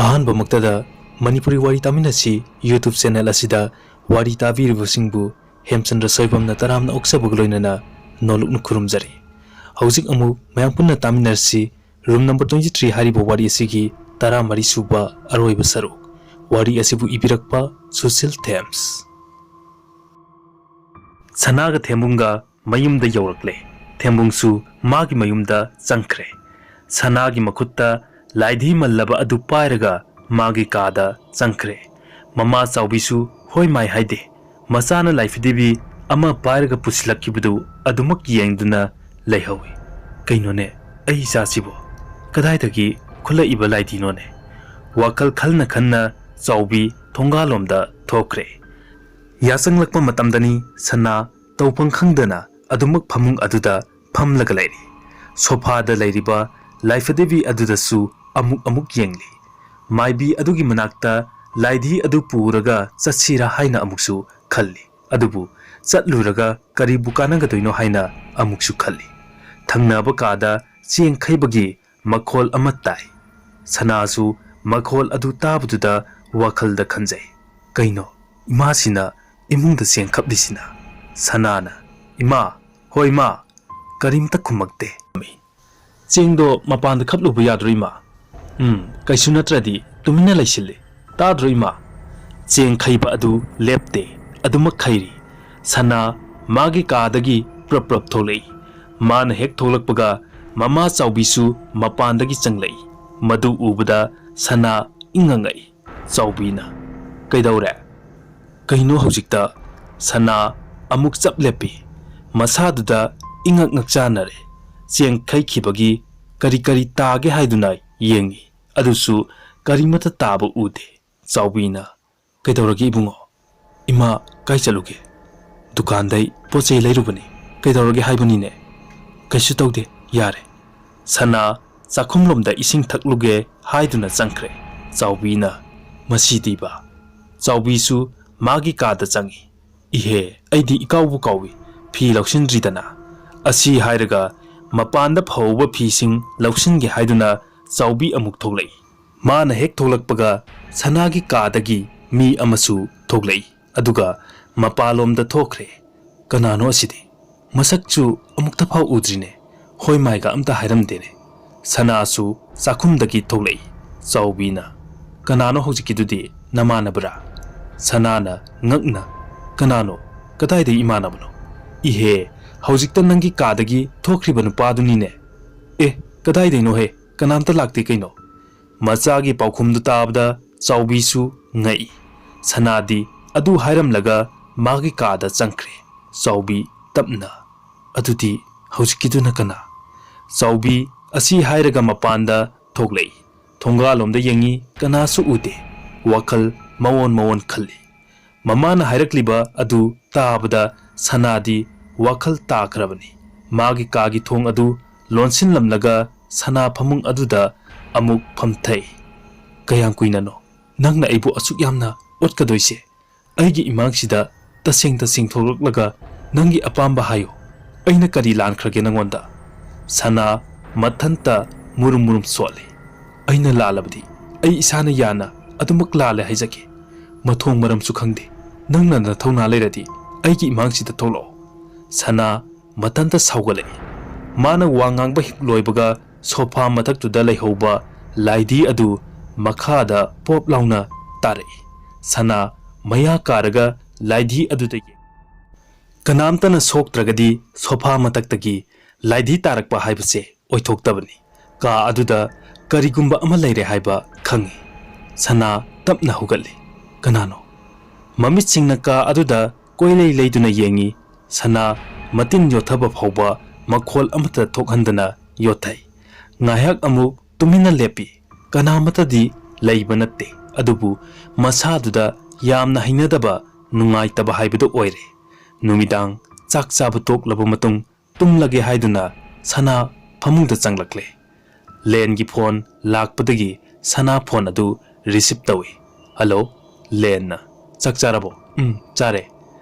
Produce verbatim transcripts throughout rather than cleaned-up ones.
ꯑꯍꯥꯟꯕꯃꯛꯇꯗ ꯃꯅꯤꯄꯨꯔꯤ ꯋꯥꯔꯤ ꯇꯥꯃꯤꯟꯅꯁꯤ YouTube channel ꯑꯁꯤꯗ ꯋꯥꯔꯤ ꯇꯥꯕꯤꯔꯤꯕꯁꯤꯡꯕꯨ ꯍꯦꯝꯆꯟꯗ꯭ꯔ ꯁꯣꯏꯕꯝꯅ ꯇꯔꯥꯝꯅ ꯑꯣꯛꯆꯕꯒ ꯂꯣꯏꯅꯅ ꯅꯣꯂꯨꯛꯅ ꯈꯨꯔꯨꯝꯖꯔꯤ꯫ ꯍꯧꯖꯤꯛ ꯑꯃꯨꯛ ꯃꯌꯥꯝ ꯄꯨꯟꯅ ꯇꯥꯃꯤꯟꯅꯔꯁꯤ room number twenty three ꯍꯥꯏꯔꯤꯕ ꯋꯥꯔꯤ ꯑꯁꯤꯒꯤ ꯇꯔꯥꯃꯔꯤ ꯁꯨꯕ ꯑꯔꯣꯏꯕ ꯁꯔꯨꯛ꯫ ꯋꯥꯔꯤ ꯑꯁꯤꯕꯨ ꯏꯕꯤꯔꯛꯄ ꯁꯨꯁꯤꯜ ꯊꯦꯝꯁ꯫ ꯁꯅꯥꯒ ꯊꯦꯝꯕꯨꯡꯒ ꯃꯌꯨꯝꯗ ꯌꯧꯔꯛꯂꯦ꯫ ꯊꯦꯝꯕꯨꯡꯁꯨ ꯃꯥꯒꯤ ꯃꯌꯨꯝꯗ ꯆꯪꯈ꯭ꯔꯦ꯫ ꯁꯅꯥꯒꯤ ꯃꯈꯨꯠꯇ ꯂꯥꯏꯙꯤ ꯃꯜꯂꯕ ꯑꯗꯨ ꯄꯥꯏꯔꯒ ꯃꯥꯒꯤ ꯀꯥꯗ ꯆꯪꯈ꯭ꯔꯦ꯫ ꯃꯃꯥ ꯆꯥꯎꯕꯤꯁꯨ ꯍꯣꯏ ꯃꯥꯏ ꯍꯥꯏꯗꯦ꯫ ꯃꯆꯥꯅ ꯂꯥꯏꯐꯤꯗꯦꯕꯤ ꯑꯃ ꯄꯥꯏꯔꯒ ꯄꯨꯁꯤꯜꯂꯛꯈꯤꯕꯗꯨ ꯑꯗꯨꯃꯛ ꯌꯦꯡꯗꯨꯅ ꯂꯩꯍꯧꯏ꯫ "ꯀꯩꯅꯣꯅꯦ, ꯑꯩ ꯏꯆꯥꯁꯤꯕꯣ? ꯀꯗꯥꯏꯗꯒꯤ ꯈꯨꯠꯂꯛꯏꯕ ꯂꯥꯏꯙꯤꯅꯣꯅꯦ?" ꯋꯥꯈꯜ ꯈꯟꯅ ꯈꯟꯅ ꯆꯥꯎꯕꯤ ꯊꯣꯡꯒꯥꯜꯂꯣꯝꯗ ꯊꯣꯛꯈ꯭ꯔꯦ꯫ ꯌꯥꯆꯪꯂꯛꯄ ꯃꯇꯝꯗꯅꯤ ꯁꯅꯥ ꯇꯧꯐꯝ ꯈꯪꯗꯅ ꯑꯗꯨꯃꯛ ꯐꯃꯨꯡ ꯑꯗꯨꯗ ꯐꯝꯂꯒ ꯂꯩꯔꯤ꯫ ꯁꯣꯐꯥꯗ ꯂꯩꯔꯤꯕ ꯂꯥꯏꯐꯗꯦꯕꯤ ꯑꯗꯨꯗꯁꯨ ꯑꯃꯨꯛ ꯑꯃꯨꯛ ꯌꯦꯡꯂꯤ꯫ ꯃꯥꯏꯕꯤ ꯑꯗꯨꯒꯤ ꯃꯅꯥꯛꯇ ꯂꯥꯏꯙꯤ ꯑꯗꯨ ꯄꯨꯔꯒ ꯆꯠꯁꯤꯔꯥ ꯍꯥꯏꯅ ꯑꯃꯨꯛꯁꯨ ꯈꯜꯂꯤ꯫ ꯑꯗꯨꯕꯨ ꯆꯠꯂꯨꯔꯒ ꯀꯔꯤꯕꯨ ꯀꯥꯟꯅꯒꯗꯣꯏꯅꯣ ꯍꯥꯏꯅ ꯑꯃꯨꯛꯁꯨ ꯈꯜꯂꯤ꯫ ꯊꯪꯅꯕ ꯀꯥꯗ ꯆꯦꯡ ꯈꯩꯕꯒꯤ ꯃꯈꯣꯜ ꯑꯃ ꯇꯥꯏ꯫ ꯁꯅꯥꯁꯨ ꯃꯈꯣꯜ ꯑꯗꯨ ꯇꯥꯕꯗꯨꯗ ꯋꯥꯈꯜꯗ ꯈꯟꯖꯩ, "ꯀꯩꯅꯣ, ꯏꯃꯥꯁꯤꯅ ꯏꯃꯨꯡꯗ ꯆꯦꯡ ꯈꯞꯂꯤꯁꯤꯅ?" ꯁꯅꯥꯅ, "ꯏꯃꯥ, ꯍꯣꯏ ꯏꯃꯥ," ꯀꯔꯤꯝꯇ ꯈꯨꯝꯃꯛꯇꯦ꯫ "ꯆꯦꯡꯗꯣ ꯃꯄꯥꯟꯗ ꯈꯞꯂꯨꯕ ꯌꯥꯗ꯭ꯔꯣ ꯏꯃꯥ? ꯎꯝ, ꯀꯩꯁꯨ ꯅꯠꯇ꯭ꯔꯗꯤ ꯇꯨꯃꯤꯟꯅ ꯂꯩꯁꯤꯜꯂꯤ꯫ ꯇꯥꯗ꯭ꯔꯣ ꯏꯃꯥ?" ꯆꯦꯡ ꯈꯩꯕ ꯑꯗꯨ ꯂꯦꯞꯇꯦ, ꯑꯗꯨꯃꯛ ꯈꯩꯔꯤ꯫ ꯁꯅꯥ ꯃꯥꯒꯤ ꯀꯥꯗꯒꯤ ꯄ꯭ꯔꯞ ꯄ꯭ꯔꯞ ꯊꯣꯛꯂꯛꯏ꯫ ꯃꯥꯅ ꯍꯦꯛ ꯊꯣꯛꯂꯛꯄꯒ ꯃꯃꯥ ꯆꯥꯎꯕꯤꯁꯨ ꯃꯄꯥꯟꯗꯒꯤ ꯆꯪꯂꯛꯏ꯫ ꯃꯗꯨ ꯎꯕꯗ ꯁꯅꯥ ꯏꯪꯉꯪꯉꯛꯏ꯫ ꯆꯥꯎꯕꯤꯅ, "ꯀꯩꯗꯧꯔꯦ? ꯀꯩꯅꯣ ꯍꯧꯖꯤꯛꯇ?" ꯁꯅꯥ ꯑꯃꯨꯛ ꯆꯞ ꯂꯦꯞꯄꯤ꯫ ꯃꯁꯥꯗꯨꯗ ꯏꯉꯛ ꯉꯛꯆꯥꯟꯅꯔꯦ꯫ ꯆꯦꯡ ꯈꯩꯈꯤꯕꯒꯤ ꯀꯔꯤ ꯀꯔꯤ ꯇꯥꯒꯦ ꯍꯥꯏꯗꯨꯅ ꯌꯦꯡꯉꯤ꯫ ꯑꯗꯨꯁꯨ ꯀꯔꯤꯃꯠꯇ ꯇꯥꯕ ꯎꯗꯦ꯫ ꯆꯥꯎꯕꯤꯅ, "ꯀꯩꯗꯧꯔꯒꯦ ꯏꯕꯨꯡꯉꯣ?" "ꯏꯃꯥ ꯀꯥꯏ ꯆꯠꯂꯨꯒꯦ?" "ꯗꯨꯀꯥꯟꯗꯩ ꯄꯣꯠ ꯆꯩ ꯂꯩꯔꯨꯕꯅꯤ꯫ ꯀꯩꯗꯧꯔꯒꯦ ꯍꯥꯏꯕꯅꯤꯅꯦ?" "ꯀꯩꯁꯨ ꯇꯧꯗꯦ, ꯌꯥꯔꯦ꯫" ꯁꯅꯥ ꯆꯥꯛꯈꯨꯝꯂꯣꯝꯗ ꯏꯁꯤꯡ ꯊꯛꯂꯨꯒꯦ ꯍꯥꯏꯗꯨꯅ ꯆꯪꯈ꯭ꯔꯦ꯫ ꯆꯥꯎꯕꯤꯅ, "ꯃꯁꯤꯗꯤꯕ!" ꯆꯥꯎꯕꯤꯁꯨ ꯃꯥꯒꯤ ꯀꯥꯗ ꯆꯪꯏ꯫ "ꯏꯍꯦ, ꯑꯩꯗꯤ ꯏꯀꯥꯎꯕꯨ ꯀꯥꯎꯏ, ꯐꯤ ꯂꯧꯁꯤꯟꯗ꯭ꯔꯤꯗꯅ꯫" ꯑꯁꯤ ꯍꯥꯏꯔꯒ ꯃꯄꯥꯟꯗ ꯐꯧꯕ ꯐꯤꯁꯤꯡ ꯂꯧꯁꯤꯟꯒꯦ ꯍꯥꯏꯗꯨꯅ ꯆꯥꯎꯕꯤ ꯑꯃꯨꯛ ꯊꯣꯛꯂꯛꯏ꯫ ꯃꯥꯅ ꯍꯦꯛ ꯊꯣꯛꯂꯛꯄꯒ ꯁꯅꯥꯒꯤ ꯀꯥꯗꯒꯤ ꯃꯤ ꯑꯃꯁꯨ ꯊꯣꯛꯂꯛꯏ, ꯑꯗꯨꯒ ꯃꯄꯥꯟꯂꯣꯝꯗ ꯊꯣꯛꯈ꯭ꯔꯦ꯫ "ꯀꯅꯥꯅꯣ ꯑꯁꯤꯗꯤ? ꯃꯁꯛꯁꯨ ꯑꯃꯨꯛꯇ ꯐꯥꯎ ꯎꯗ꯭ꯔꯤꯅꯦ꯫ ꯍꯣꯏ ꯃꯥꯏꯒ ꯑꯝꯇ ꯍꯥꯏꯔꯝꯗꯦꯅꯦ꯫" ꯁꯅꯥꯁꯨ ꯆꯥꯛꯈꯨꯝꯗꯒꯤ ꯊꯣꯛꯂꯛꯏ꯫ ꯆꯥꯎꯕꯤꯅ, "ꯀꯅꯥꯅꯣ ꯍꯧꯖꯤꯛꯀꯤꯗꯨꯗꯤ? ꯅꯃꯥꯟꯅꯕꯔꯥ?" ꯁꯅꯥꯅ ꯉꯛꯅ, "ꯀꯅꯥꯅꯣ? ꯀꯗꯥꯏꯗꯒꯤ ꯏꯃꯥꯟꯅꯕꯅꯣ? ꯏꯍꯦ, ꯍꯧꯖꯤꯛꯇ ꯅꯪꯒꯤ ꯀꯥꯗꯒꯤ ꯊꯣꯛꯈ꯭ꯔꯤꯕ ꯅꯨꯄꯥꯗꯨꯅꯤꯅꯦ꯫" "ꯑꯦ, ꯀꯗꯥꯏꯗꯩꯅꯣꯍꯦ? ꯀꯅꯥꯝꯇ ꯂꯥꯛꯇꯦ ꯀꯩꯅꯣ?" ꯃꯆꯥꯒꯤ ꯄꯥꯎꯈꯨꯝꯗꯨ ꯇꯥꯕꯗ ꯆꯥꯎꯕꯤꯁꯨ ꯉꯛꯏ꯫ ꯁꯅꯥꯗꯤ ꯑꯗꯨ ꯍꯥꯏꯔꯝꯂꯒ ꯃꯥꯒꯤ ꯀꯥꯗ ꯆꯪꯈ꯭ꯔꯦ꯫ ꯆꯥꯎꯕꯤ ꯇꯞꯅ, "ꯑꯗꯨꯗꯤ ꯍꯧꯖꯤꯛꯀꯤꯗꯨꯅ ꯀꯅꯥ?" ꯆꯥꯎꯕꯤ ꯑꯁꯤ ꯍꯥꯏꯔꯒ ꯃꯄꯥꯟꯗ ꯊꯣꯛꯂꯛꯏ꯫ ꯊꯣꯡꯒꯥꯜꯂꯣꯝꯗ ꯌꯦꯡꯉꯤ, ꯀꯅꯥꯁꯨ ꯎꯗꯦ꯫ ꯋꯥꯈꯜ ꯃꯑꯣꯟ ꯃꯑꯣꯟ ꯈꯜꯂꯤ꯫ ꯃꯃꯥꯅ ꯍꯥꯏꯔꯛꯂꯤꯕ ꯑꯗꯨ ꯇꯥꯕꯗ ꯁꯅꯥꯗꯤ ꯋꯥꯈꯜ ꯇꯥꯈ꯭ꯔꯕꯅꯤ꯫ ꯃꯥꯒꯤ ꯀꯥꯒꯤ ꯊꯣꯡ ꯑꯗꯨ ꯂꯣꯟꯁꯤꯟꯂꯝꯂꯒ ꯁꯅꯥ ꯐꯃꯨꯡ ꯑꯗꯨꯗ ꯑꯃꯨꯛ ꯐꯝꯊꯩ꯫ "ꯀꯌꯥꯝ ꯀꯨꯏꯅꯅꯣ ꯅꯪꯅ ꯑꯩꯕꯨ ꯑꯁꯨꯛ ꯌꯥꯝꯅ ꯑꯣꯠꯀꯗꯣꯏꯁꯦ? ꯑꯩꯒꯤ ꯏꯃꯥꯡꯁꯤꯗ ꯇꯁꯦꯡ ꯇꯁꯦꯡ ꯊꯣꯛꯂꯛꯂꯒ ꯅꯪꯒꯤ ꯑꯄꯥꯝꯕ ꯍꯥꯏꯌꯨ꯫ ꯑꯩꯅ ꯀꯔꯤ ꯂꯥꯟꯈ꯭ꯔꯒꯦ ꯅꯪꯉꯣꯟꯗ?" ꯁꯅꯥ ꯃꯊꯟꯇ ꯃꯨꯔꯨꯝ ꯃꯨꯔꯨꯝ ꯁꯣꯜꯂꯤ꯫ "ꯑꯩꯅ ꯂꯥꯜꯂꯕꯗꯤ ꯑꯩ ꯏꯁꯥꯅ ꯌꯥꯅ ꯑꯗꯨꯃꯛ ꯂꯥꯜꯂꯦ ꯍꯥꯏꯖꯒꯦ꯫ ꯃꯊꯣꯡ ꯃꯔꯝꯁꯨ ꯈꯪꯗꯦ꯫ ꯅꯪꯅ ꯅꯊꯧꯅꯥ ꯂꯩꯔꯗꯤ ꯑꯩꯒꯤ ꯏꯃꯥꯡꯁꯤꯗ ꯊꯣꯛꯂꯛꯑꯣ꯫" ꯁꯅꯥ ꯃꯊꯟꯇ ꯁꯥꯎꯒꯠꯂꯛꯏ꯫ ꯃꯥꯅ ꯋꯥ ꯉꯥꯡꯕ ꯍꯦꯛ ꯂꯣꯏꯕꯒ ꯁꯣꯐꯥ ꯃꯊꯛꯇꯨꯗ ꯂꯩꯍꯧꯕ ꯂꯥꯏꯙꯤ ꯑꯗꯨ ꯃꯈꯥꯗ ꯄꯣꯞ ꯂꯥꯎꯅ ꯇꯥꯔꯛꯏ꯫ ꯁꯅꯥ ꯃꯌꯥ ꯀꯥꯔꯒ ꯂꯥꯏꯙꯤ ꯑꯗꯨꯗ ꯌꯦꯡ-, ꯀꯅꯥꯝꯇꯅ ꯁꯣꯛꯇ꯭ꯔꯒꯗꯤ ꯁꯣꯐꯥ ꯃꯊꯛꯇꯒꯤ ꯂꯥꯏꯙꯤ ꯇꯥꯔꯛꯄ ꯍꯥꯏꯕꯁꯦ ꯑꯣꯏꯊꯣꯛꯇꯕꯅꯤ꯫ ꯀꯥ ꯑꯗꯨꯗ ꯀꯔꯤꯒꯨꯝꯕ ꯑꯃ ꯂꯩꯔꯦ ꯍꯥꯏꯕ ꯈꯪꯏ꯫ ꯁꯅꯥ ꯇꯞꯅ ꯍꯧꯒꯠꯂꯤ꯫ "ꯀꯅꯥꯅꯣ?" ꯃꯃꯤꯠꯁꯤꯡꯅ ꯀꯥ ꯑꯗꯨꯗ ꯀꯣꯏꯂꯩ ꯂꯩꯗꯨꯅ ꯌꯦꯡꯏ꯫ ꯁꯅꯥ ꯃꯇꯤꯟ ꯌꯣꯠꯊꯕ ꯐꯥꯎꯕ ꯃꯈꯣꯜ ꯑꯃꯠꯇ ꯊꯣꯛꯍꯟꯗꯅ ꯌꯣꯠꯊꯩ꯫ ꯉꯥꯏꯍꯥꯛ ꯑꯃꯨꯛ ꯇꯨꯃꯤꯟꯅ ꯂꯦꯞꯄꯤ꯫ ꯀꯅꯥꯃꯠꯇꯗꯤ ꯂꯩꯕ ꯅꯠꯇꯦ, ꯑꯗꯨꯕꯨ ꯃꯁꯥꯗꯨꯗ ꯌꯥꯝꯅ ꯍꯩꯅꯗꯕ, ꯅꯨꯡꯉꯥꯏꯇꯕ ꯍꯥꯏꯕꯗꯨ ꯑꯣꯏꯔꯦ꯫ ꯅꯨꯃꯤꯗꯥꯡ ꯆꯥꯛ ꯆꯥꯕ ꯇꯣꯛꯂꯕ ꯃꯇꯨꯡ ꯇꯨꯝꯂꯒꯦ ꯍꯥꯏꯗꯨꯅ ꯁꯅꯥ ꯐꯃꯨꯡꯗ ꯆꯪꯂꯛꯂꯦ꯫ ꯂꯦꯟꯒꯤ ꯐꯣꯟ ꯂꯥꯛꯄꯗꯒꯤ ꯁꯅꯥ ꯐꯣꯟ ꯑꯗꯨ ꯔꯤꯁꯤꯞ ꯇꯧꯏ꯫ "ꯍꯜꯂꯣ, ꯂꯦꯟꯅ꯫ ꯆꯥꯛ ꯆꯥꯔꯕꯣ?" "ꯎꯝ, ꯆꯥꯔꯦ꯫"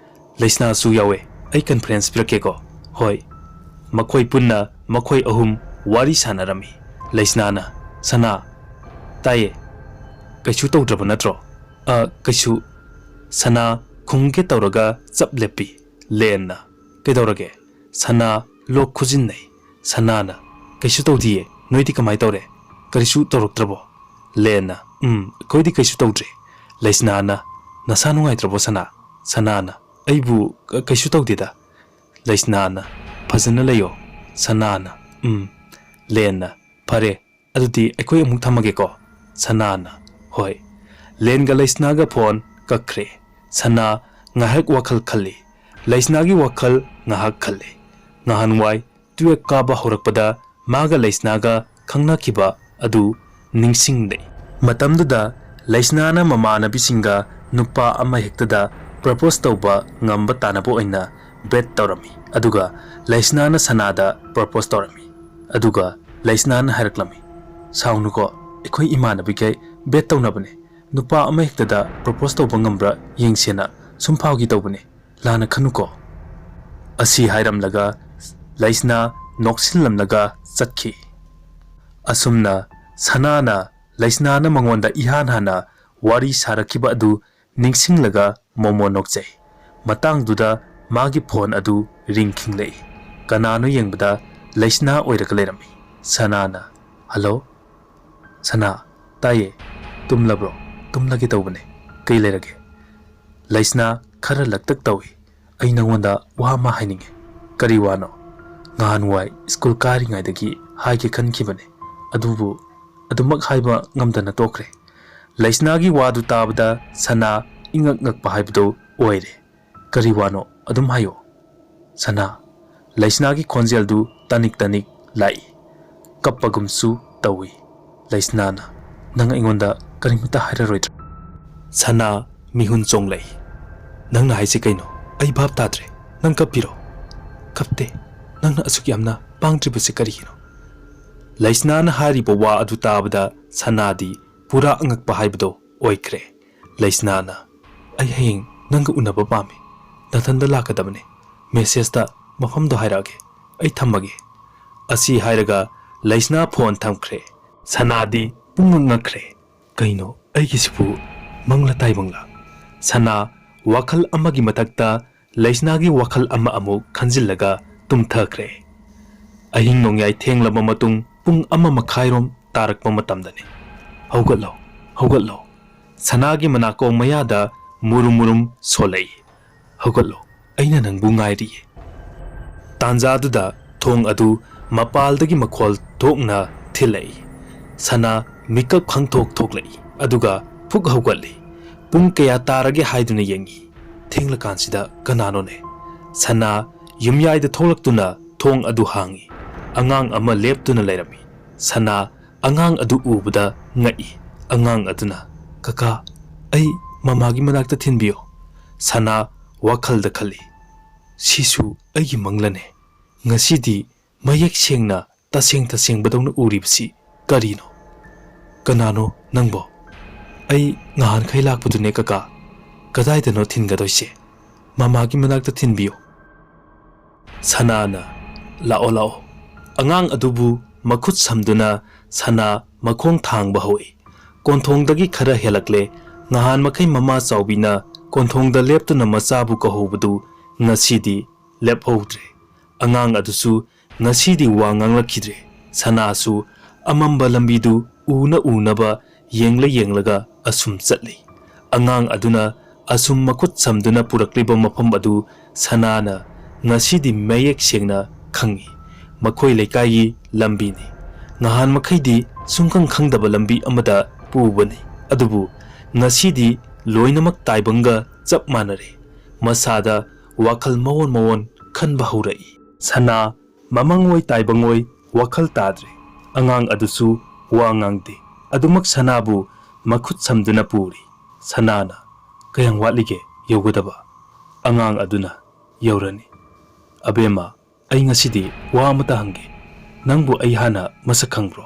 "ꯂꯩꯁꯅꯥꯁꯨ ꯌꯥꯎꯋꯦ꯫ ꯑꯩ ꯀꯟꯐꯔꯦꯟꯁ ꯄꯤꯔꯛꯀꯦꯀꯣ꯫" "ꯍꯣꯏ꯫" ꯃꯈꯣꯏ ꯄꯨꯟꯅ ꯃꯈꯣꯏ ꯑꯍꯨꯝ ꯋꯥꯔꯤ ꯁꯥꯟꯅꯔꯝꯃꯤ꯫ ꯂꯩꯁꯅꯥꯅ, "ꯁꯅꯥ, "ꯇꯥꯏꯌꯦ꯫ ꯀꯩꯁꯨ ꯇꯧꯗ꯭ꯔꯕ ꯅꯠꯇ꯭ꯔꯣ?" "ꯑ, ꯀꯩꯁꯨ"꯫ ꯁꯅꯥ ꯈꯨꯝꯒꯦ ꯇꯧꯔꯒ ꯆꯞ ꯂꯦꯞꯄꯤ꯫ ꯂꯦꯟꯅ, "ꯀꯩꯗꯧꯔꯒꯦ?" ꯁꯅꯥ ꯂꯣꯛ ꯈꯨꯖꯤꯟꯅꯩ꯫ ꯁꯅꯥꯅ, "ꯀꯩꯁꯨ ꯇꯧꯗꯤꯌꯦ꯫ ꯅꯣꯏꯗꯤ ꯀꯃꯥꯏ ꯇꯧꯔꯦ? ꯀꯔꯤꯁꯨ ꯇꯧꯔꯛꯇ꯭ꯔꯕꯣ?" ꯂꯦꯟꯅ, "ꯎꯝ, ꯑꯩꯈꯣꯏꯗꯤ ꯀꯩꯁꯨ ꯇꯧꯗ꯭ꯔꯦ"꯫ ꯂꯩꯁꯅꯥꯅ, "ꯅꯁꯥ ꯅꯨꯡꯉꯥꯏꯇ꯭ꯔꯕꯣ ꯁꯅꯥ?" ꯁꯅꯥꯅ, "ꯑꯩꯕꯨ ꯀ-, ꯀꯩꯁꯨ ꯇꯧꯗꯦꯗ"꯫ ꯂꯩꯁꯅꯥꯅ, "ꯐꯖꯅ ꯂꯩꯌꯣ"꯫ ꯁꯅꯥꯅ, "ꯎꯝ"꯫ ꯂꯦꯟꯅ, "ꯐꯔꯦ, ꯑꯗꯨꯗꯤ ꯑꯩꯈꯣꯏ ꯑꯃꯨꯛ ꯊꯝꯃꯒꯦꯀꯣ"꯫ ꯁꯅꯥꯅ, "ꯍꯣꯏ"꯫ ꯂꯦꯟꯒ ꯂꯩꯁꯅꯥꯒ ꯐꯣꯟ ꯀꯛꯈ꯭ꯔꯦ꯫ ꯁꯅꯥ ꯉꯥꯏꯍꯥꯛ ꯋꯥꯈꯜ ꯈꯜꯂꯤ꯫ ꯂꯩꯁꯅꯥꯒꯤ ꯋꯥꯈꯜ ꯉꯥꯏꯍꯥꯛ ꯈꯜꯂꯤ꯫ ꯉꯍꯥꯟꯋꯥꯏ ꯇꯨꯌꯦꯜꯐ ꯀꯥꯕ ꯍꯧꯔꯛꯄꯗ ꯃꯥꯒ ꯂꯩꯁꯅꯥꯒ ꯈꯪꯅꯈꯤꯕ ꯑꯗꯨ ꯅꯤꯡꯁꯤꯡꯂꯛꯏ꯫ ꯃꯇꯝꯗꯨꯗ ꯂꯩꯁꯅꯥꯅ ꯃꯃꯥꯟꯅꯕꯤꯁꯤꯡꯒ ꯅꯨꯄꯥ ꯑꯃꯍꯦꯛꯇꯗ ꯄ꯭ꯔꯄꯣꯁ ꯇꯧꯕ ꯉꯝꯕ ꯇꯥꯅꯕ ꯑꯣꯏꯅ ꯕꯦꯠ ꯇꯧꯔꯝꯃꯤ꯫ ꯑꯗꯨꯒ ꯂꯩꯁꯅꯥꯅ ꯁꯅꯥꯗ ꯄ꯭ꯔꯄꯣꯁ ꯇꯧꯔꯝꯃꯤ꯫ ꯑꯗꯨꯒ ꯂꯩꯁꯅꯥꯅ ꯍꯥꯏꯔꯛꯂꯝꯃꯤ, "ꯁꯥꯎꯅꯨꯀꯣ, ꯑꯩꯈꯣꯏ ꯏꯃꯥꯟꯅꯕꯤꯈꯩ ꯕꯦꯠ ꯇꯧꯅꯕꯅꯦ꯫ ꯅꯨꯄꯥ ꯑꯃꯍꯦꯛꯇꯗ ꯄ꯭ꯔꯄꯣꯁ ꯇꯧꯕ ꯉꯝꯕ꯭ꯔꯥ ꯌꯦꯡꯁꯦꯅ ꯁꯨꯝ ꯐꯥꯒꯤ ꯇꯧꯕꯅꯦ꯫ ꯂꯥꯟꯅ ꯈꯟꯅꯨꯀꯣ"꯫ ꯑꯁꯤ ꯍꯥꯏꯔꯝꯂꯒ ꯂꯩꯁꯅꯥ ꯅꯣꯛꯁꯤꯜꯂꯝꯂꯒ ꯆꯠꯈꯤ꯫ ꯑꯁꯨꯝꯅ ꯁꯅꯥꯅ ꯂꯩꯁꯅꯥꯅ ꯃꯉꯣꯟꯗ ꯏꯍꯥꯟ ꯍꯥꯟꯅ ꯋꯥꯔꯤ ꯁꯥꯔꯛꯈꯤꯕ ꯑꯗꯨ ꯅꯤꯡꯁꯤꯡꯂꯒ ꯃꯣꯃꯣ ꯅꯣꯛꯆꯩ꯫ ꯃꯇꯥꯡꯗꯨꯗ ꯃꯥꯒꯤ ꯐꯣꯟ ꯑꯗꯨ ꯔꯤꯡ ꯈꯤꯡꯂꯛꯏ꯫ ꯀꯅꯥꯅꯣ ꯌꯦꯡꯕꯗ ꯂꯩꯁꯅꯥ ꯑꯣꯏꯔꯒ ꯂꯩꯔꯝꯃꯤ꯫ ꯁꯅꯥꯅ, "ꯍꯜꯂꯣ"꯫ "ꯁꯅꯥ, ꯇꯥꯏꯌꯦ꯫ ꯇꯨꯝꯂꯕ꯭ꯔꯣ?" "ꯇꯨꯝꯂꯒꯦ ꯇꯧꯕꯅꯦ꯫ ꯀꯩ ꯂꯩꯔꯒꯦ?" ꯂꯩꯁꯅꯥ ꯈꯔ ꯂꯛꯇꯛ ꯇꯧꯏ꯫ "ꯑꯩ ꯅꯉꯣꯟꯗ ꯋꯥ ꯑꯃ ꯍꯥꯏꯅꯤꯡꯉꯤ"꯫ "ꯀꯔꯤ ꯋꯥꯅꯣ?" "ꯉꯍꯥꯟꯋꯥꯏ ꯁ꯭ꯀꯨꯜ ꯀꯥꯔꯤꯉꯩꯗꯒꯤ ꯍꯥꯏꯒꯦ ꯈꯟꯈꯤꯕꯅꯦ, ꯑꯗꯨꯕꯨ ꯑꯗꯨꯃꯛ ꯍꯥꯏꯕ ꯉꯝꯗꯅ ꯇꯣꯛꯈ꯭ꯔꯦ"꯫ ꯂꯩꯁꯅꯥꯒꯤ ꯋꯥꯗꯨ ꯇꯥꯕꯗ ꯁꯅꯥ ꯏꯉꯛ ꯉꯛꯄ ꯍꯥꯏꯕꯗꯨ ꯑꯣꯏꯔꯦ꯫ "ꯀꯔꯤ ꯋꯥꯅꯣ? ꯑꯗꯨꯝ ꯍꯥꯏꯌꯣ"꯫ ꯁꯅꯥ, ꯂꯩꯁꯅꯥꯒꯤ ꯈꯣꯟꯖꯦꯜꯗꯨ ꯇꯅꯤꯛ ꯇꯅꯤꯛ ꯂꯥꯛꯏ꯫ ꯀꯞꯄꯒꯨꯝꯁꯨ ꯇꯧꯏ꯫ ꯂꯩꯁꯅꯥꯅ, "ꯅꯪ ꯑꯩꯉꯣꯟꯗ ꯀꯔꯤꯃꯇ ꯍꯥꯏꯔꯔꯣꯏꯗ꯭ꯔꯥ?" ꯁꯅꯥ ꯃꯤꯍꯨꯟ ꯆꯣꯡꯂꯛꯏ꯫ "ꯅꯪꯅ ꯍꯥꯏꯁꯤ ꯀꯩꯅꯣ? ꯑꯩ ꯚꯥꯞ ꯇꯥꯗ꯭ꯔꯦ꯫ ꯅꯪ ꯀꯞꯄꯤꯔꯣ?" "ꯀꯞꯇꯦ꯫ ꯅꯪꯅ ꯑꯁꯨꯛ ꯌꯥꯝꯅ ꯄꯥꯡꯗ꯭ꯔꯤꯕꯁꯤ ꯀꯔꯤꯒꯤꯅꯣ?" ꯂꯩꯁꯅꯥꯅ ꯍꯥꯏꯔꯤꯕ ꯋꯥ ꯑꯗꯨ ꯇꯥꯕꯗ ꯁꯅꯥꯗꯤ ꯄꯨꯔꯥ ꯑꯉꯛꯄ ꯍꯥꯏꯕꯗꯣ ꯑꯣꯏꯈ꯭ꯔꯦ꯫ ꯂꯩꯁꯅꯥꯅ, "ꯑꯩ ꯍꯌꯦꯡ ꯅꯪꯒ ꯎꯅꯕ ꯄꯥꯝꯃꯤ꯫ ꯅꯊꯟꯗ ꯂꯥꯛꯀꯗꯕꯅꯤ꯫ ꯃꯦꯁꯦꯖꯇ ꯃꯐꯝꯗꯣ ꯍꯥꯏꯔꯛꯑꯒꯦ꯫ ꯑꯩ ꯊꯝꯃꯒꯦ"꯫ ꯑꯁꯤ ꯍꯥꯏꯔꯒ ꯂꯩꯁꯅꯥ ꯐꯣꯟ ꯊꯝꯈ꯭ꯔꯦ꯫ ꯁꯅꯥꯗꯤ ꯄꯨꯡꯉꯛ ꯉꯛꯈ꯭ꯔꯦ꯫ "ꯀꯩꯅꯣ ꯑꯩꯒꯤꯁꯤꯕꯨ ꯃꯪꯂ ꯇꯥꯏꯕꯪꯂ?" ꯁꯅꯥ ꯋꯥꯈꯜ ꯑꯃꯒꯤ ꯃꯊꯛꯇ ꯂꯩꯁꯅꯥꯒꯤ ꯋꯥꯈꯜ ꯑꯃ ꯑꯃꯨꯛ ꯈꯟꯖꯤꯜꯂꯒ ꯇꯨꯝꯊꯈ꯭ꯔꯦ꯫ ꯑꯍꯤꯡ ꯅꯣꯡꯌꯥꯏ ꯊꯦꯡꯂꯕ ꯃꯇꯨꯡ ꯄꯨꯡ ꯑꯃ ꯃꯈꯥꯏꯔꯣꯝ ꯇꯥꯔꯛꯄ ꯃꯇꯝꯗꯅꯤ꯫ "ꯍꯧꯒꯠꯂꯣ, ꯍꯧꯒꯠꯂꯣ!" ꯁꯅꯥꯒꯤ ꯃꯅꯥꯀꯣꯡ ꯃꯌꯥꯗ ꯃꯨꯔꯨꯝ ꯃꯨꯔꯨꯝ ꯁꯣꯜꯂꯛꯏ꯫ "ꯍꯧꯒꯠꯂꯣ, ꯑꯩꯅ ꯅꯪꯕꯨ ꯉꯥꯏꯔꯤꯌꯦ!" ꯇꯥꯟꯖꯥꯗꯨꯗ ꯊꯣꯡ ꯑꯗꯨ ꯃꯄꯥꯜꯗꯒꯤ ꯃꯈꯣꯜ ꯊꯣꯛꯅ ꯊꯤꯜꯂꯛꯏ꯫ ꯁꯅꯥ ꯃꯤꯀꯞ ꯈꯪꯊꯣꯛ ꯊꯣꯛꯂꯛꯏ, ꯑꯗꯨꯒ ꯐꯨꯛ ꯍꯧꯒꯠꯂꯤ꯫ ꯄꯨꯡ ꯀꯌꯥ ꯇꯥꯔꯒꯦ ꯍꯥꯏꯗꯨꯅ ꯌꯦꯡꯉꯤ꯫ ꯊꯦꯡꯂꯀꯥꯟꯁꯤꯗ ꯀꯅꯥꯅꯣꯅꯦ? ꯁꯅꯥ ꯌꯨꯝꯌꯥꯏꯗ ꯊꯣꯛꯂꯛꯇꯨꯅ ꯊꯣꯡ ꯑꯗꯨ ꯍꯥꯡꯉꯤ꯫ ꯑꯉꯥꯡ ꯑꯃ ꯂꯦꯞꯇꯨꯅ ꯂꯩꯔꯝꯃꯤ꯫ ꯁꯅꯥ ꯑꯉꯥꯡ ꯑꯗꯨ ꯎꯕꯗ ꯉꯛꯏ꯫ ꯑꯉꯥꯡ ꯑꯗꯨꯅ, "ꯀꯀꯥ, ꯑꯩ ꯃꯃꯥꯒꯤ ꯃꯅꯥꯛꯇ ꯊꯤꯟꯕꯤꯌꯣ꯫" ꯁꯅꯥ ꯋꯥꯈꯜꯗ ꯈꯜꯂꯤ, "ꯁꯤꯁꯨ ꯑꯩꯒꯤ ꯃꯪꯂꯅꯦ꯫ ꯉꯁꯤꯗꯤ ꯃꯌꯦꯛ ꯁꯦꯡꯅ ꯇꯁꯦꯡ ꯇꯁꯦꯡꯕꯗꯧꯅ ꯎꯔꯤꯕꯁꯤ ꯀꯔꯤꯅꯣ? ꯀꯅꯥꯅꯣ ꯅꯪꯕꯣ?" "ꯑꯩ ꯉꯍꯥꯟꯈꯩ ꯂꯥꯛꯄꯗꯨꯅꯦ ꯀꯀꯥ꯫ ꯀꯗꯥꯏꯗꯅꯣ ꯊꯤꯟꯒꯗꯣꯏꯁꯦ? ꯃꯃꯥꯒꯤ ꯃꯅꯥꯛꯇ ꯊꯤꯟꯕꯤꯌꯣ꯫" ꯁꯅꯥꯅ, "ꯂꯥꯛꯑꯣ, ꯂꯥꯛꯑꯣ꯫" ꯑꯉꯥꯡ ꯑꯗꯨꯕꯨ ꯃꯈꯨꯠ ꯁꯝꯗꯨꯅ ꯁꯅꯥ ꯃꯈꯣꯡ ꯊꯥꯡꯕ ꯍꯧꯏ꯫ ꯀꯣꯟꯊꯣꯡꯗꯒꯤ ꯈꯔ ꯍꯦꯜꯂꯛꯂꯦ꯫ ꯉꯍꯥꯟ ꯃꯈꯩ ꯃꯃꯥ ꯆꯥꯎꯕꯤꯅ ꯀꯣꯟꯊꯣꯡꯗ ꯂꯦꯞꯇꯨꯅ ꯃꯆꯥꯕꯨ ꯀꯧꯍꯧꯕꯗꯨ ꯉꯁꯤꯗꯤ ꯂꯦꯞꯍꯧꯗ꯭ꯔꯦ꯫ ꯑꯉꯥꯡ ꯑꯗꯨꯁꯨ ꯉꯁꯤꯗꯤ ꯋꯥ ꯉꯥꯡꯂꯛꯈꯤꯗ꯭ꯔꯦ꯫ ꯁꯅꯥꯁꯨ ꯑꯃꯝꯕ ꯂꯝꯕꯤꯗꯨ ꯎꯅ ꯎꯅꯕ ꯌꯦꯡꯂ ꯌꯦꯡꯂꯒ ꯑꯁꯨꯝ ꯆꯠꯂꯤ꯫ ꯑꯉꯥꯡ ꯑꯗꯨꯅ ꯑꯁꯨꯝ ꯃꯈꯨꯠ ꯁꯝꯗꯨꯅ ꯄꯨꯔꯛꯂꯤꯕ ꯃꯐꯝ ꯑꯗꯨ ꯁꯅꯥꯅ ꯉꯁꯤꯗꯤ ꯃꯌꯦꯛ ꯁꯦꯡꯅ ꯈꯪꯏ꯫ ꯃꯈꯣꯏ ꯂꯩꯀꯥꯏꯒꯤ ꯂꯝꯕꯤꯅꯤ꯫ ꯉꯍꯥꯟ ꯃꯈꯩꯗꯤ ꯁꯨꯡꯈꯪ ꯈꯪꯗꯕ ꯂꯝꯕꯤ ꯑꯃꯗ ꯄꯨꯕꯅꯤ꯫ ꯑꯗꯨꯕꯨ ꯉꯁꯤꯗꯤ ꯂꯣꯏꯅꯃꯛ ꯇꯥꯏꯕꯪꯒ ꯆꯞ ꯃꯥꯟꯅꯔꯦ꯫ ꯃꯁꯥꯗ ꯋꯥꯈꯜ ꯃꯑꯣꯟ ꯃꯑꯣꯟ ꯈꯟꯕ ꯍꯧꯔꯛꯏ꯫ ꯁꯅꯥ ꯃꯃꯪ ꯑꯣꯏ ꯇꯥꯏꯕꯪ ꯑꯣꯏ ꯋꯥꯈꯜ ꯇꯥꯗ꯭ꯔꯦ꯫ ꯑꯉꯥꯡ ꯑꯗꯨꯁꯨ ꯋꯥ ꯉꯥꯡꯗꯦ꯫ ꯑꯗꯨꯃꯛ ꯁꯅꯥꯕꯨ ꯃꯈꯨꯠ ꯁꯝꯗꯨꯅ ꯄꯨꯔꯤ꯫ ꯁꯅꯥꯅ, "ꯀꯌꯥꯝ ꯋꯥꯠꯂꯤꯒꯦ ꯌꯧꯒꯗꯕ?" ꯑꯉꯥꯡ ꯑꯗꯨꯅ, "ꯌꯧꯔꯅꯤ꯫ ꯑꯕꯦꯝꯃ, ꯑꯩ ꯉꯁꯤꯗꯤ ꯋꯥ ꯑꯃꯇ ꯍꯪꯒꯦ꯫ ꯅꯪꯕꯨ ꯑꯩ ꯍꯥꯟꯅ ꯃꯁꯛ ꯈꯪꯕ꯭ꯔꯣ?"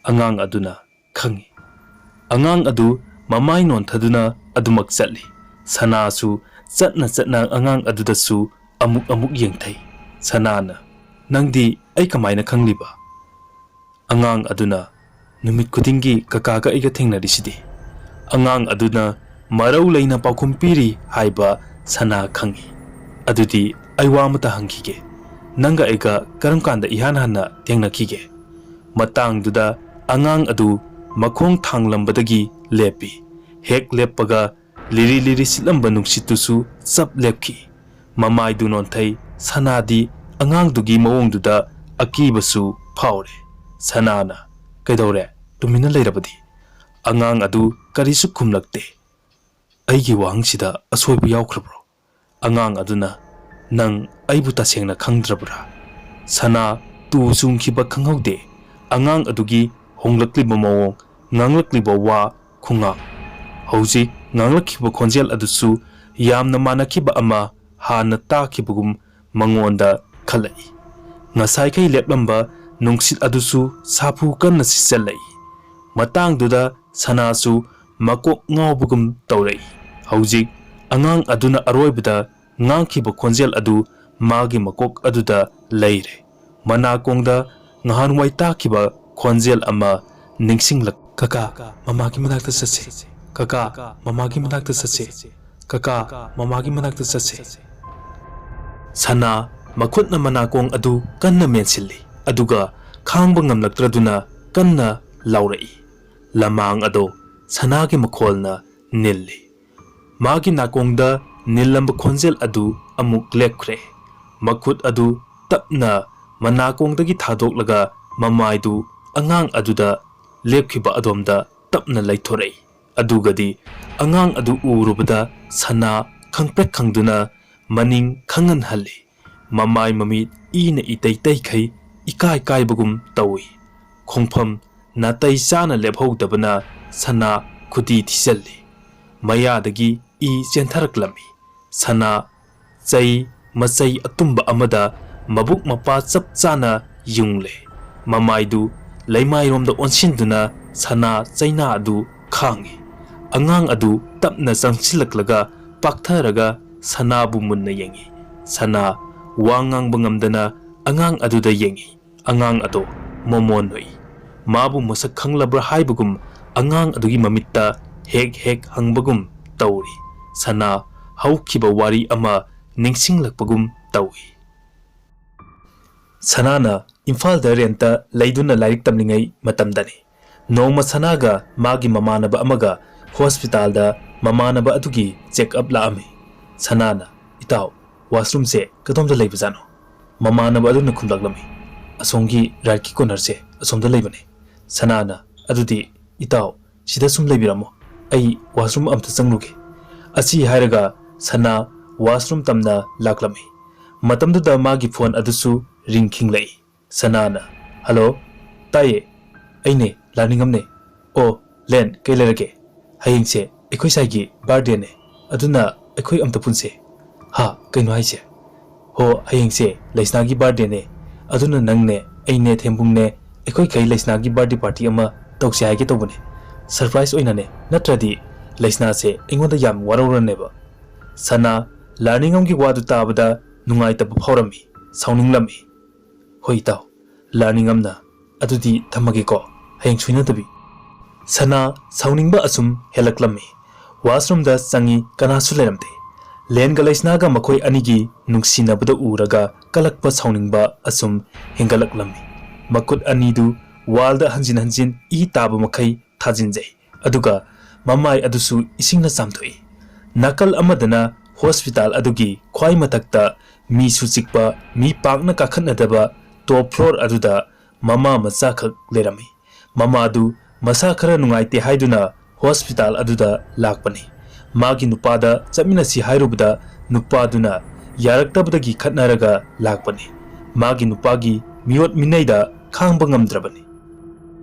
ꯑꯉꯥꯡ ꯑꯗꯨꯅ, "ꯈꯪꯏ꯫" ꯑꯉꯥꯡ ꯑꯗꯨ ꯃꯃꯥꯏ ꯅꯣꯟꯊꯗꯨꯅ ꯑꯗꯨꯃꯛ ꯆꯠꯂꯤ꯫ ꯁꯅꯥꯁꯨ ꯆꯠꯅ ꯆꯠꯅ ꯑꯉꯥꯡ ꯑꯗꯨꯗꯁꯨ ꯑꯃꯨꯛ ꯑꯃꯨꯛ ꯌꯦꯡꯊꯩ꯫ ꯁꯅꯥꯅ, "ꯅꯪꯗꯤ ꯑꯩ ꯀꯃꯥꯏꯅ ꯈꯪꯂꯤꯕ?" ꯑꯉꯥꯡ ꯑꯗꯨꯅ, ꯅꯨꯃꯤꯠ ꯈꯨꯗꯤꯡꯒꯤ ꯀꯀꯥꯒ ꯑꯩꯒ ꯊꯦꯡꯅꯔꯤꯁꯤꯗꯤ꯫ ꯑꯉꯥꯡ ꯑꯗꯨꯅ ꯃꯔꯧ ꯂꯩꯅ ꯄꯥꯎꯈꯨꯝ ꯄꯤꯔꯤ ꯍꯥꯏꯕ ꯁꯅꯥ ꯈꯪꯏ꯫ "ꯑꯗꯨꯗꯤ ꯑꯩ ꯋꯥ ꯑꯃꯇ ꯍꯪꯈꯤꯒꯦ꯫ ꯅꯪꯒ ꯑꯩꯒ ꯀꯔꯝ ꯀꯥꯟꯗ ꯏꯍꯥꯟ ꯍꯥꯟꯅ ꯊꯦꯡꯅꯈꯤꯒꯦ?" ꯃꯇꯥꯡꯗꯨꯗ ꯑꯉꯥꯡ ꯑꯗꯨ ꯃꯈꯣꯡ ꯊꯥꯡꯂꯝꯕꯗꯒꯤ ꯂꯦꯞꯄꯤ꯫ ꯍꯦꯛ ꯂꯦꯞꯄꯒ ꯂꯤꯔꯤ ꯂꯤꯔꯤ ꯁꯤꯠꯂꯝꯕ ꯅꯨꯡꯁꯤꯠꯇꯨꯁꯨ ꯆꯞ ꯂꯦꯞꯈꯤ꯫ ꯃꯃꯥꯏꯗꯨ ꯅꯣꯟꯊꯩ꯫ ꯁꯅꯥꯗꯤ ꯑꯉꯥꯡꯗꯨꯒꯤ ꯃꯑꯣꯡꯗꯨꯗ ꯑꯀꯤꯕꯁꯨ ꯐꯥꯎꯔꯦ꯫ ꯁꯅꯥꯅ, "ꯀꯩꯗꯧꯔꯦ? ꯇꯨꯃꯤꯟꯅ ꯂꯩꯔꯕꯗꯤ?" ꯑꯉꯥꯡ ꯑꯗꯨ ꯀꯔꯤꯁꯨ ꯈꯨꯝꯂꯛꯇꯦ꯫ "ꯑꯩꯒꯤ ꯋꯥꯍꯪꯁꯤꯗ ꯑꯁꯣꯏꯕ ꯌꯥꯎꯈ꯭ꯔꯕ꯭ꯔꯣ?" ꯑꯉꯥꯡ ꯑꯗꯨꯅ, "ꯅꯪ ꯑꯩꯕꯨ ꯇꯁꯦꯡꯅ ꯈꯪꯗ꯭ꯔꯕ꯭ꯔꯥ?" ꯁꯅꯥ ꯇꯨ ꯆꯨꯡꯈꯤꯕ ꯈꯪꯍꯧꯗꯦ꯫ ꯑꯉꯥꯡ ꯑꯗꯨꯒꯤ ꯍꯣꯡꯂꯛꯂꯤꯕ ꯃꯑꯣꯡ, ꯉꯥꯡꯂꯛꯂꯤꯕ ꯋꯥ ꯈꯨꯉꯥꯡ, ꯍꯧꯖꯤꯛ ꯉꯥꯡꯂꯛꯈꯤꯕ ꯈꯣꯟꯖꯦꯜ ꯑꯗꯨꯁꯨ ꯌꯥꯝꯅ ꯃꯥꯟꯅꯈꯤꯕ ꯑꯃ ꯍꯥꯟꯅ ꯇꯥꯈꯤꯕꯒꯨꯝ ꯃꯉꯣꯟꯗ ꯈꯜꯂꯛꯏ꯫ ꯉꯁꯥꯏꯈꯩ ꯂꯦꯞꯂꯝꯕ ꯅꯨꯡꯁꯤꯠ ꯑꯗꯨꯁꯨ ꯁꯥꯐꯨ ꯀꯟꯅ ꯁꯤꯠꯆꯜꯂꯛꯏ꯫ ꯃꯇꯥꯡꯗꯨꯗ ꯁꯅꯥꯁꯨ ꯃꯀꯣꯛ ꯉꯥꯎꯕꯒꯨꯝ ꯇꯧꯔꯛꯏ꯫ ꯍꯧꯖꯤꯛ ꯑꯉꯥꯡ ꯑꯗꯨꯅ ꯑꯔꯣꯏꯕꯗ ꯉꯥꯡꯈꯤꯕ ꯈꯣꯟꯖꯦꯜ ꯑꯗꯨ ꯃꯥꯒꯤ ꯃꯀꯣꯛ ꯑꯗꯨꯗ ꯂꯩꯔꯦ꯫ ꯃꯅꯥꯀꯣꯡꯗ ꯉꯍꯥꯟꯋꯥꯏ ꯇꯥꯈꯤꯕ ꯈꯣꯟꯖꯦꯜ ꯑꯃ ꯅꯤꯡꯁꯤꯡꯂꯛ, "ꯀꯀꯥ, ꯃꯃꯥꯒꯤ ꯃꯅꯥꯛꯇ ꯆꯠꯁꯦ꯫ ꯀꯀꯥ, ꯃꯃꯥꯒꯤ ꯃꯅꯥꯛꯇ ꯆꯠꯁꯦ꯫ ꯀꯀꯥ, ꯃꯃꯥꯒꯤ ꯃꯅꯥꯛꯇ ꯆꯠꯁꯦ꯫" ꯁꯅꯥ ꯃꯈꯨꯠꯅ ꯃꯅꯥꯀꯣꯡ ꯑꯗꯨ ꯀꯟꯅ ꯃꯦꯟꯁꯤꯜꯂꯤ, ꯑꯗꯨꯒ ꯈꯥꯡꯕ ꯉꯝꯂꯛꯇ꯭ꯔꯗꯨꯅ ꯀꯟꯅ ꯂꯥꯎꯔꯛꯏ꯫ ꯂꯃꯥꯡ ꯑꯗꯣ ꯁꯅꯥꯒꯤ ꯃꯈꯣꯜꯅ ꯅꯤꯜꯂꯤ꯫ ꯃꯥꯒꯤ ꯅꯥꯀꯣꯡꯗ ꯅꯤꯜꯂꯝꯕ ꯈꯣꯟꯖꯦꯜ ꯑꯗꯨ ꯑꯃꯨꯛ ꯂꯦꯞꯈ꯭ꯔꯦ꯫ ꯃꯈꯨꯠ ꯑꯗꯨ ꯇꯞꯅ ꯃꯅꯥꯀꯣꯡꯗꯒꯤ ꯊꯥꯗꯣꯛꯂꯒ ꯃꯃꯥꯏꯗꯨ ꯑꯉꯥꯡ ꯑꯗꯨꯗ ꯂꯦꯞꯈꯤꯕ ꯑꯗꯣꯝꯗ ꯇꯞꯅ ꯂꯩꯊꯣꯔꯛꯏ꯫ ꯑꯗꯨꯒꯗꯤ ꯑꯉꯥꯡ ꯑꯗꯨ ꯎꯔꯨꯕꯗ ꯁꯅꯥ ꯈꯪꯄ꯭ꯔꯦꯛ ꯈꯪꯗꯨꯅ ꯃꯅꯤꯡ ꯈꯪꯍꯟ ꯍꯜꯂꯤ꯫ ꯃꯃꯥꯏ ꯃꯃꯤꯠ ꯏꯅ ꯏꯇꯩ ꯇꯩꯈꯩ ꯏꯀꯥꯏ ꯀꯥꯏꯕꯒꯨꯝ ꯇꯧꯏ꯫ ꯈꯣꯡꯐꯝ ꯅꯥꯇꯩ ꯆꯥꯅ ꯂꯦꯞꯍꯧꯗꯕꯅ ꯁꯅꯥ ꯈꯨꯗꯤ ꯊꯤꯖꯜꯂꯤ꯫ ꯃꯌꯥꯗꯒꯤ ꯏ ꯆꯦꯟꯊꯔꯛꯂꯝꯃꯤ꯫ ꯁꯅꯥ ꯆꯩ ꯃꯆꯩ ꯑꯇꯨꯝꯕ ꯑꯃꯗ ꯃꯕꯨꯛ ꯃꯄꯥ ꯆꯞ ꯆꯥꯅ ꯌꯨꯡꯂꯦ꯫ ꯃꯃꯥꯏꯗꯨ ꯂꯩꯃꯥꯏꯔꯣꯝꯗ ꯑꯣꯟꯁꯤꯟꯗꯨꯅ ꯁꯅꯥ ꯆꯩꯅꯥ ꯑꯗꯨ ꯈꯥꯡꯏ꯫ ꯑꯉꯥꯡ ꯑꯗꯨ ꯇꯞꯅ ꯆꯪꯁꯤꯜꯂꯛꯂꯒ ꯄꯥꯛꯊꯔꯒ ꯁꯅꯥꯕꯨ ꯃꯨꯟꯅ ꯌꯦꯡꯏ꯫ ꯁꯅꯥ ꯋꯥ ꯉꯥꯡꯕ ꯉꯝꯗꯅ ꯑꯉꯥꯡ ꯑꯗꯨꯗ ꯌꯦꯡꯏ꯫ ꯑꯉꯥꯡ ꯑꯗꯣ ꯃꯣꯃꯣꯟ ꯅꯣꯛꯏ꯫ ꯃꯥꯕꯨ ꯃꯁꯛ ꯈꯪꯂꯕ꯭ꯔꯥ ꯍꯥꯏꯕꯒꯨꯝ ꯑꯉꯥꯡ ꯑꯗꯨꯒꯤ ꯃꯃꯤꯠꯇ ꯍꯦꯛ ꯍꯦꯛ ꯍꯪꯕꯒꯨꯝ ꯇꯧꯔꯤ꯫ ꯁꯅꯥ ꯍꯧꯈꯤꯕ ꯋꯥꯔꯤ ꯑꯃ ꯅꯤꯡꯁꯤꯡꯂꯛꯄꯒꯨꯝ ꯇꯧꯏ꯫ ꯁꯅꯥꯅ ꯏꯝꯐꯥꯜꯗ ꯔꯦꯟꯠꯇ ꯂꯩꯗꯨꯅ ꯂꯥꯏꯔꯤꯛ ꯇꯝꯂꯤꯉꯩ ꯃꯇꯝꯗꯅꯤ꯫ ꯅꯣꯡꯃ ꯁꯅꯥꯒ ꯃꯥꯒꯤ ꯃꯃꯥꯟꯅꯕ ꯑꯃꯒ ꯍꯣꯁꯄꯤꯇꯥꯜꯗ ꯃꯃꯥꯟꯅꯕ ꯑꯗꯨꯒꯤ ꯆꯦꯛ ꯑꯞ ꯂꯥꯛꯑꯝꯃꯤ꯫ ꯁꯅꯥꯅ, "ꯏꯇꯥꯎ, ꯋꯥꯁꯔꯨꯝꯁꯦ ꯀꯗꯣꯝꯗ ꯂꯩꯕꯖꯥꯠꯅꯣ?" ꯃꯃꯥꯟꯅꯕ ꯑꯗꯨꯅ ꯈꯨꯝꯂꯛꯂꯝꯃꯤ, "ꯑꯁꯣꯝꯒꯤ ꯔꯥꯏꯠꯀꯤ ꯀꯣꯅꯔꯁꯦ ꯑꯁꯣꯝꯗ ꯂꯩꯕꯅꯦ꯫" ꯁꯅꯥꯅ, "ꯑꯗꯨꯗꯤ ꯏꯇꯥꯎ, ꯁꯤꯗ ꯁꯨꯝ ꯂꯩꯕꯤꯔꯝꯃꯣ, ꯑꯩ ꯋꯥꯁꯔꯨꯝ ꯑꯝꯇ ꯆꯪꯂꯨꯒꯦ꯫" ꯑꯁꯤ ꯍꯥꯏꯔꯒ ꯁꯅꯥ ꯋꯥꯁꯔꯨꯝ ꯇꯝꯅ ꯂꯥꯛꯂꯝꯃꯤ꯫ ꯃꯇꯝꯗꯨꯗ ꯃꯥꯒꯤ ꯐꯣꯟ ꯑꯗꯨꯁꯨ ꯔꯤꯡ ꯈꯤꯡꯂꯛꯏ꯫ ꯁꯅꯥꯅ, "ꯍꯜꯂꯣ, ꯇꯥꯏꯌꯦ, ꯑꯩꯅꯦ, ꯂꯥꯔꯅꯤꯡꯉꯝꯅꯦ꯫ ꯑꯣ, ꯂꯦꯟ, ꯀꯩ ꯂꯩꯔꯒꯦ? ꯍꯌꯦꯡꯁꯦ ꯑꯩꯈꯣꯏ ꯁꯥꯏꯒꯤ ꯕꯥꯔꯗꯦꯅꯦ, ꯑꯗꯨꯅ ꯑꯩꯈꯣꯏ ꯑꯝꯇ ꯄꯨꯟꯁꯦ꯫" "ꯍꯥ, ꯀꯩꯅꯣ ꯍꯥꯏꯁꯦ?" "ꯍꯣ, ꯍꯌꯦꯡꯁꯦ ꯂꯩꯁꯅꯥꯒꯤ ꯕꯥꯔꯗꯦꯅꯦ, ꯑꯗꯨꯅ ꯅꯪꯅꯦ, ꯑꯩꯅꯦ, ꯊꯦꯝꯕꯨꯡꯅꯦ, ꯑꯩꯈꯣꯏꯈꯩ ꯂꯩꯁꯅꯥꯒꯤ ꯕꯥꯔꯗꯦ ꯄꯥꯔꯇꯤ ꯑꯃ ꯇꯧꯁꯦ ꯍꯥꯏꯒꯦ ꯇꯧꯕꯅꯦ, ꯁꯔꯄ꯭ꯔꯥꯏꯖ ꯑꯣꯏꯅꯅꯦ, ꯅꯠꯇ꯭ꯔꯗꯤ ꯂꯩꯁꯅꯥꯁꯦ ꯑꯩꯉꯣꯟꯗ ꯌꯥꯝ ꯋꯥꯔꯧꯔꯅꯦꯕ꯫" ꯁꯅꯥ ꯂꯥꯔꯅꯤꯡꯉꯝꯒꯤ ꯋꯥꯗꯨ ꯇꯥꯕꯗ ꯅꯨꯡꯉꯥꯏꯇꯕ ꯐꯥꯎꯔꯝꯃꯤ, ꯁꯥꯎꯅꯤꯡꯂꯝꯃꯤ꯫ "ꯍꯣꯏ ꯏꯇꯥꯎ, ꯂꯥꯔꯅꯤꯡꯉꯝꯅ, ꯑꯗꯨꯗꯤ ꯊꯝꯃꯒꯦꯀꯣ, ꯍꯌꯦꯡ ꯁꯣꯏꯅꯗꯕꯤ꯫" ꯁꯅꯥ ꯁꯥꯎꯅꯤꯡꯕ ꯑꯁꯨꯝ ꯍꯦꯜꯂꯛꯂꯝꯃꯤ꯫ ꯋꯥꯁꯔꯨꯝꯗ ꯆꯪꯉꯤ, ꯀꯅꯥꯁꯨ ꯂꯩꯔꯝꯗꯦ꯫ ꯂꯦꯟꯒ ꯂꯩꯁꯅꯥꯒ ꯃꯈꯣꯏ ꯑꯅꯤꯒꯤ ꯅꯨꯡꯁꯤꯅꯕꯗ ꯎꯔꯒ ꯀꯜꯂꯛꯄ ꯁꯥꯎꯅꯤꯡꯕ ꯑꯁꯨꯝ ꯍꯦꯟꯒꯠꯂꯛꯂꯝꯃꯤ꯫ ꯃꯈꯨꯠ ꯑꯅꯤꯗꯨ ꯋꯥꯜꯗ ꯍꯟꯖꯤꯟ ꯍꯟꯖꯤꯟ ꯏ ꯇꯥꯕ ꯃꯈꯩ ꯊꯥꯖꯤꯟꯖꯩ꯫ ꯑꯗꯨꯒ ꯃꯃꯥꯏ ꯑꯗꯨꯁꯨ ꯏꯁꯤꯡꯅ ꯆꯥꯝꯊꯣꯛꯏ꯫ ꯅꯥꯀꯜ ꯑꯃꯗꯅ ꯍꯣꯁꯄꯤꯇꯥꯜ ꯑꯗꯨꯒꯤ ꯈ꯭ꯋꯥꯏ ꯃꯊꯛꯇ ꯃꯤꯁꯨ ꯆꯤꯛꯄ, ꯃꯤ ꯄꯥꯛꯅ ꯀꯥꯈꯠꯅꯗꯕ ꯇꯣꯞ ꯐ꯭ꯂꯣꯔ ꯑꯗꯨꯗ ꯃꯃꯥ ꯃꯆꯥꯈꯛ ꯂꯩꯔꯝꯃꯤ꯫ ꯃꯃꯥꯗꯨ ꯃꯁꯥ ꯈꯔ ꯅꯨꯡꯉꯥꯏꯇꯦ ꯍꯥꯏꯗꯨꯅ ꯍꯣꯁꯄꯤꯇꯥꯜ ꯑꯗꯨꯗ ꯂꯥꯛꯄꯅꯤ꯫ ꯃꯥꯒꯤ ꯅꯨꯄꯥꯗ ꯆꯠꯃꯤꯟꯅꯁꯤ ꯍꯥꯏꯔꯨꯕꯗ ꯅꯨꯄꯥꯗꯨꯅ ꯌꯥꯔꯛꯇꯕꯗꯒꯤ ꯈꯠꯅꯔꯒ ꯂꯥꯛꯄꯅꯤ꯫ ꯃꯥꯒꯤ ꯅꯨꯄꯥꯒꯤ ꯃꯤꯑꯣꯠ ꯃꯤꯅꯩꯗ ꯈꯥꯡꯕ ꯉꯝꯗ꯭ꯔꯕꯅꯤ꯫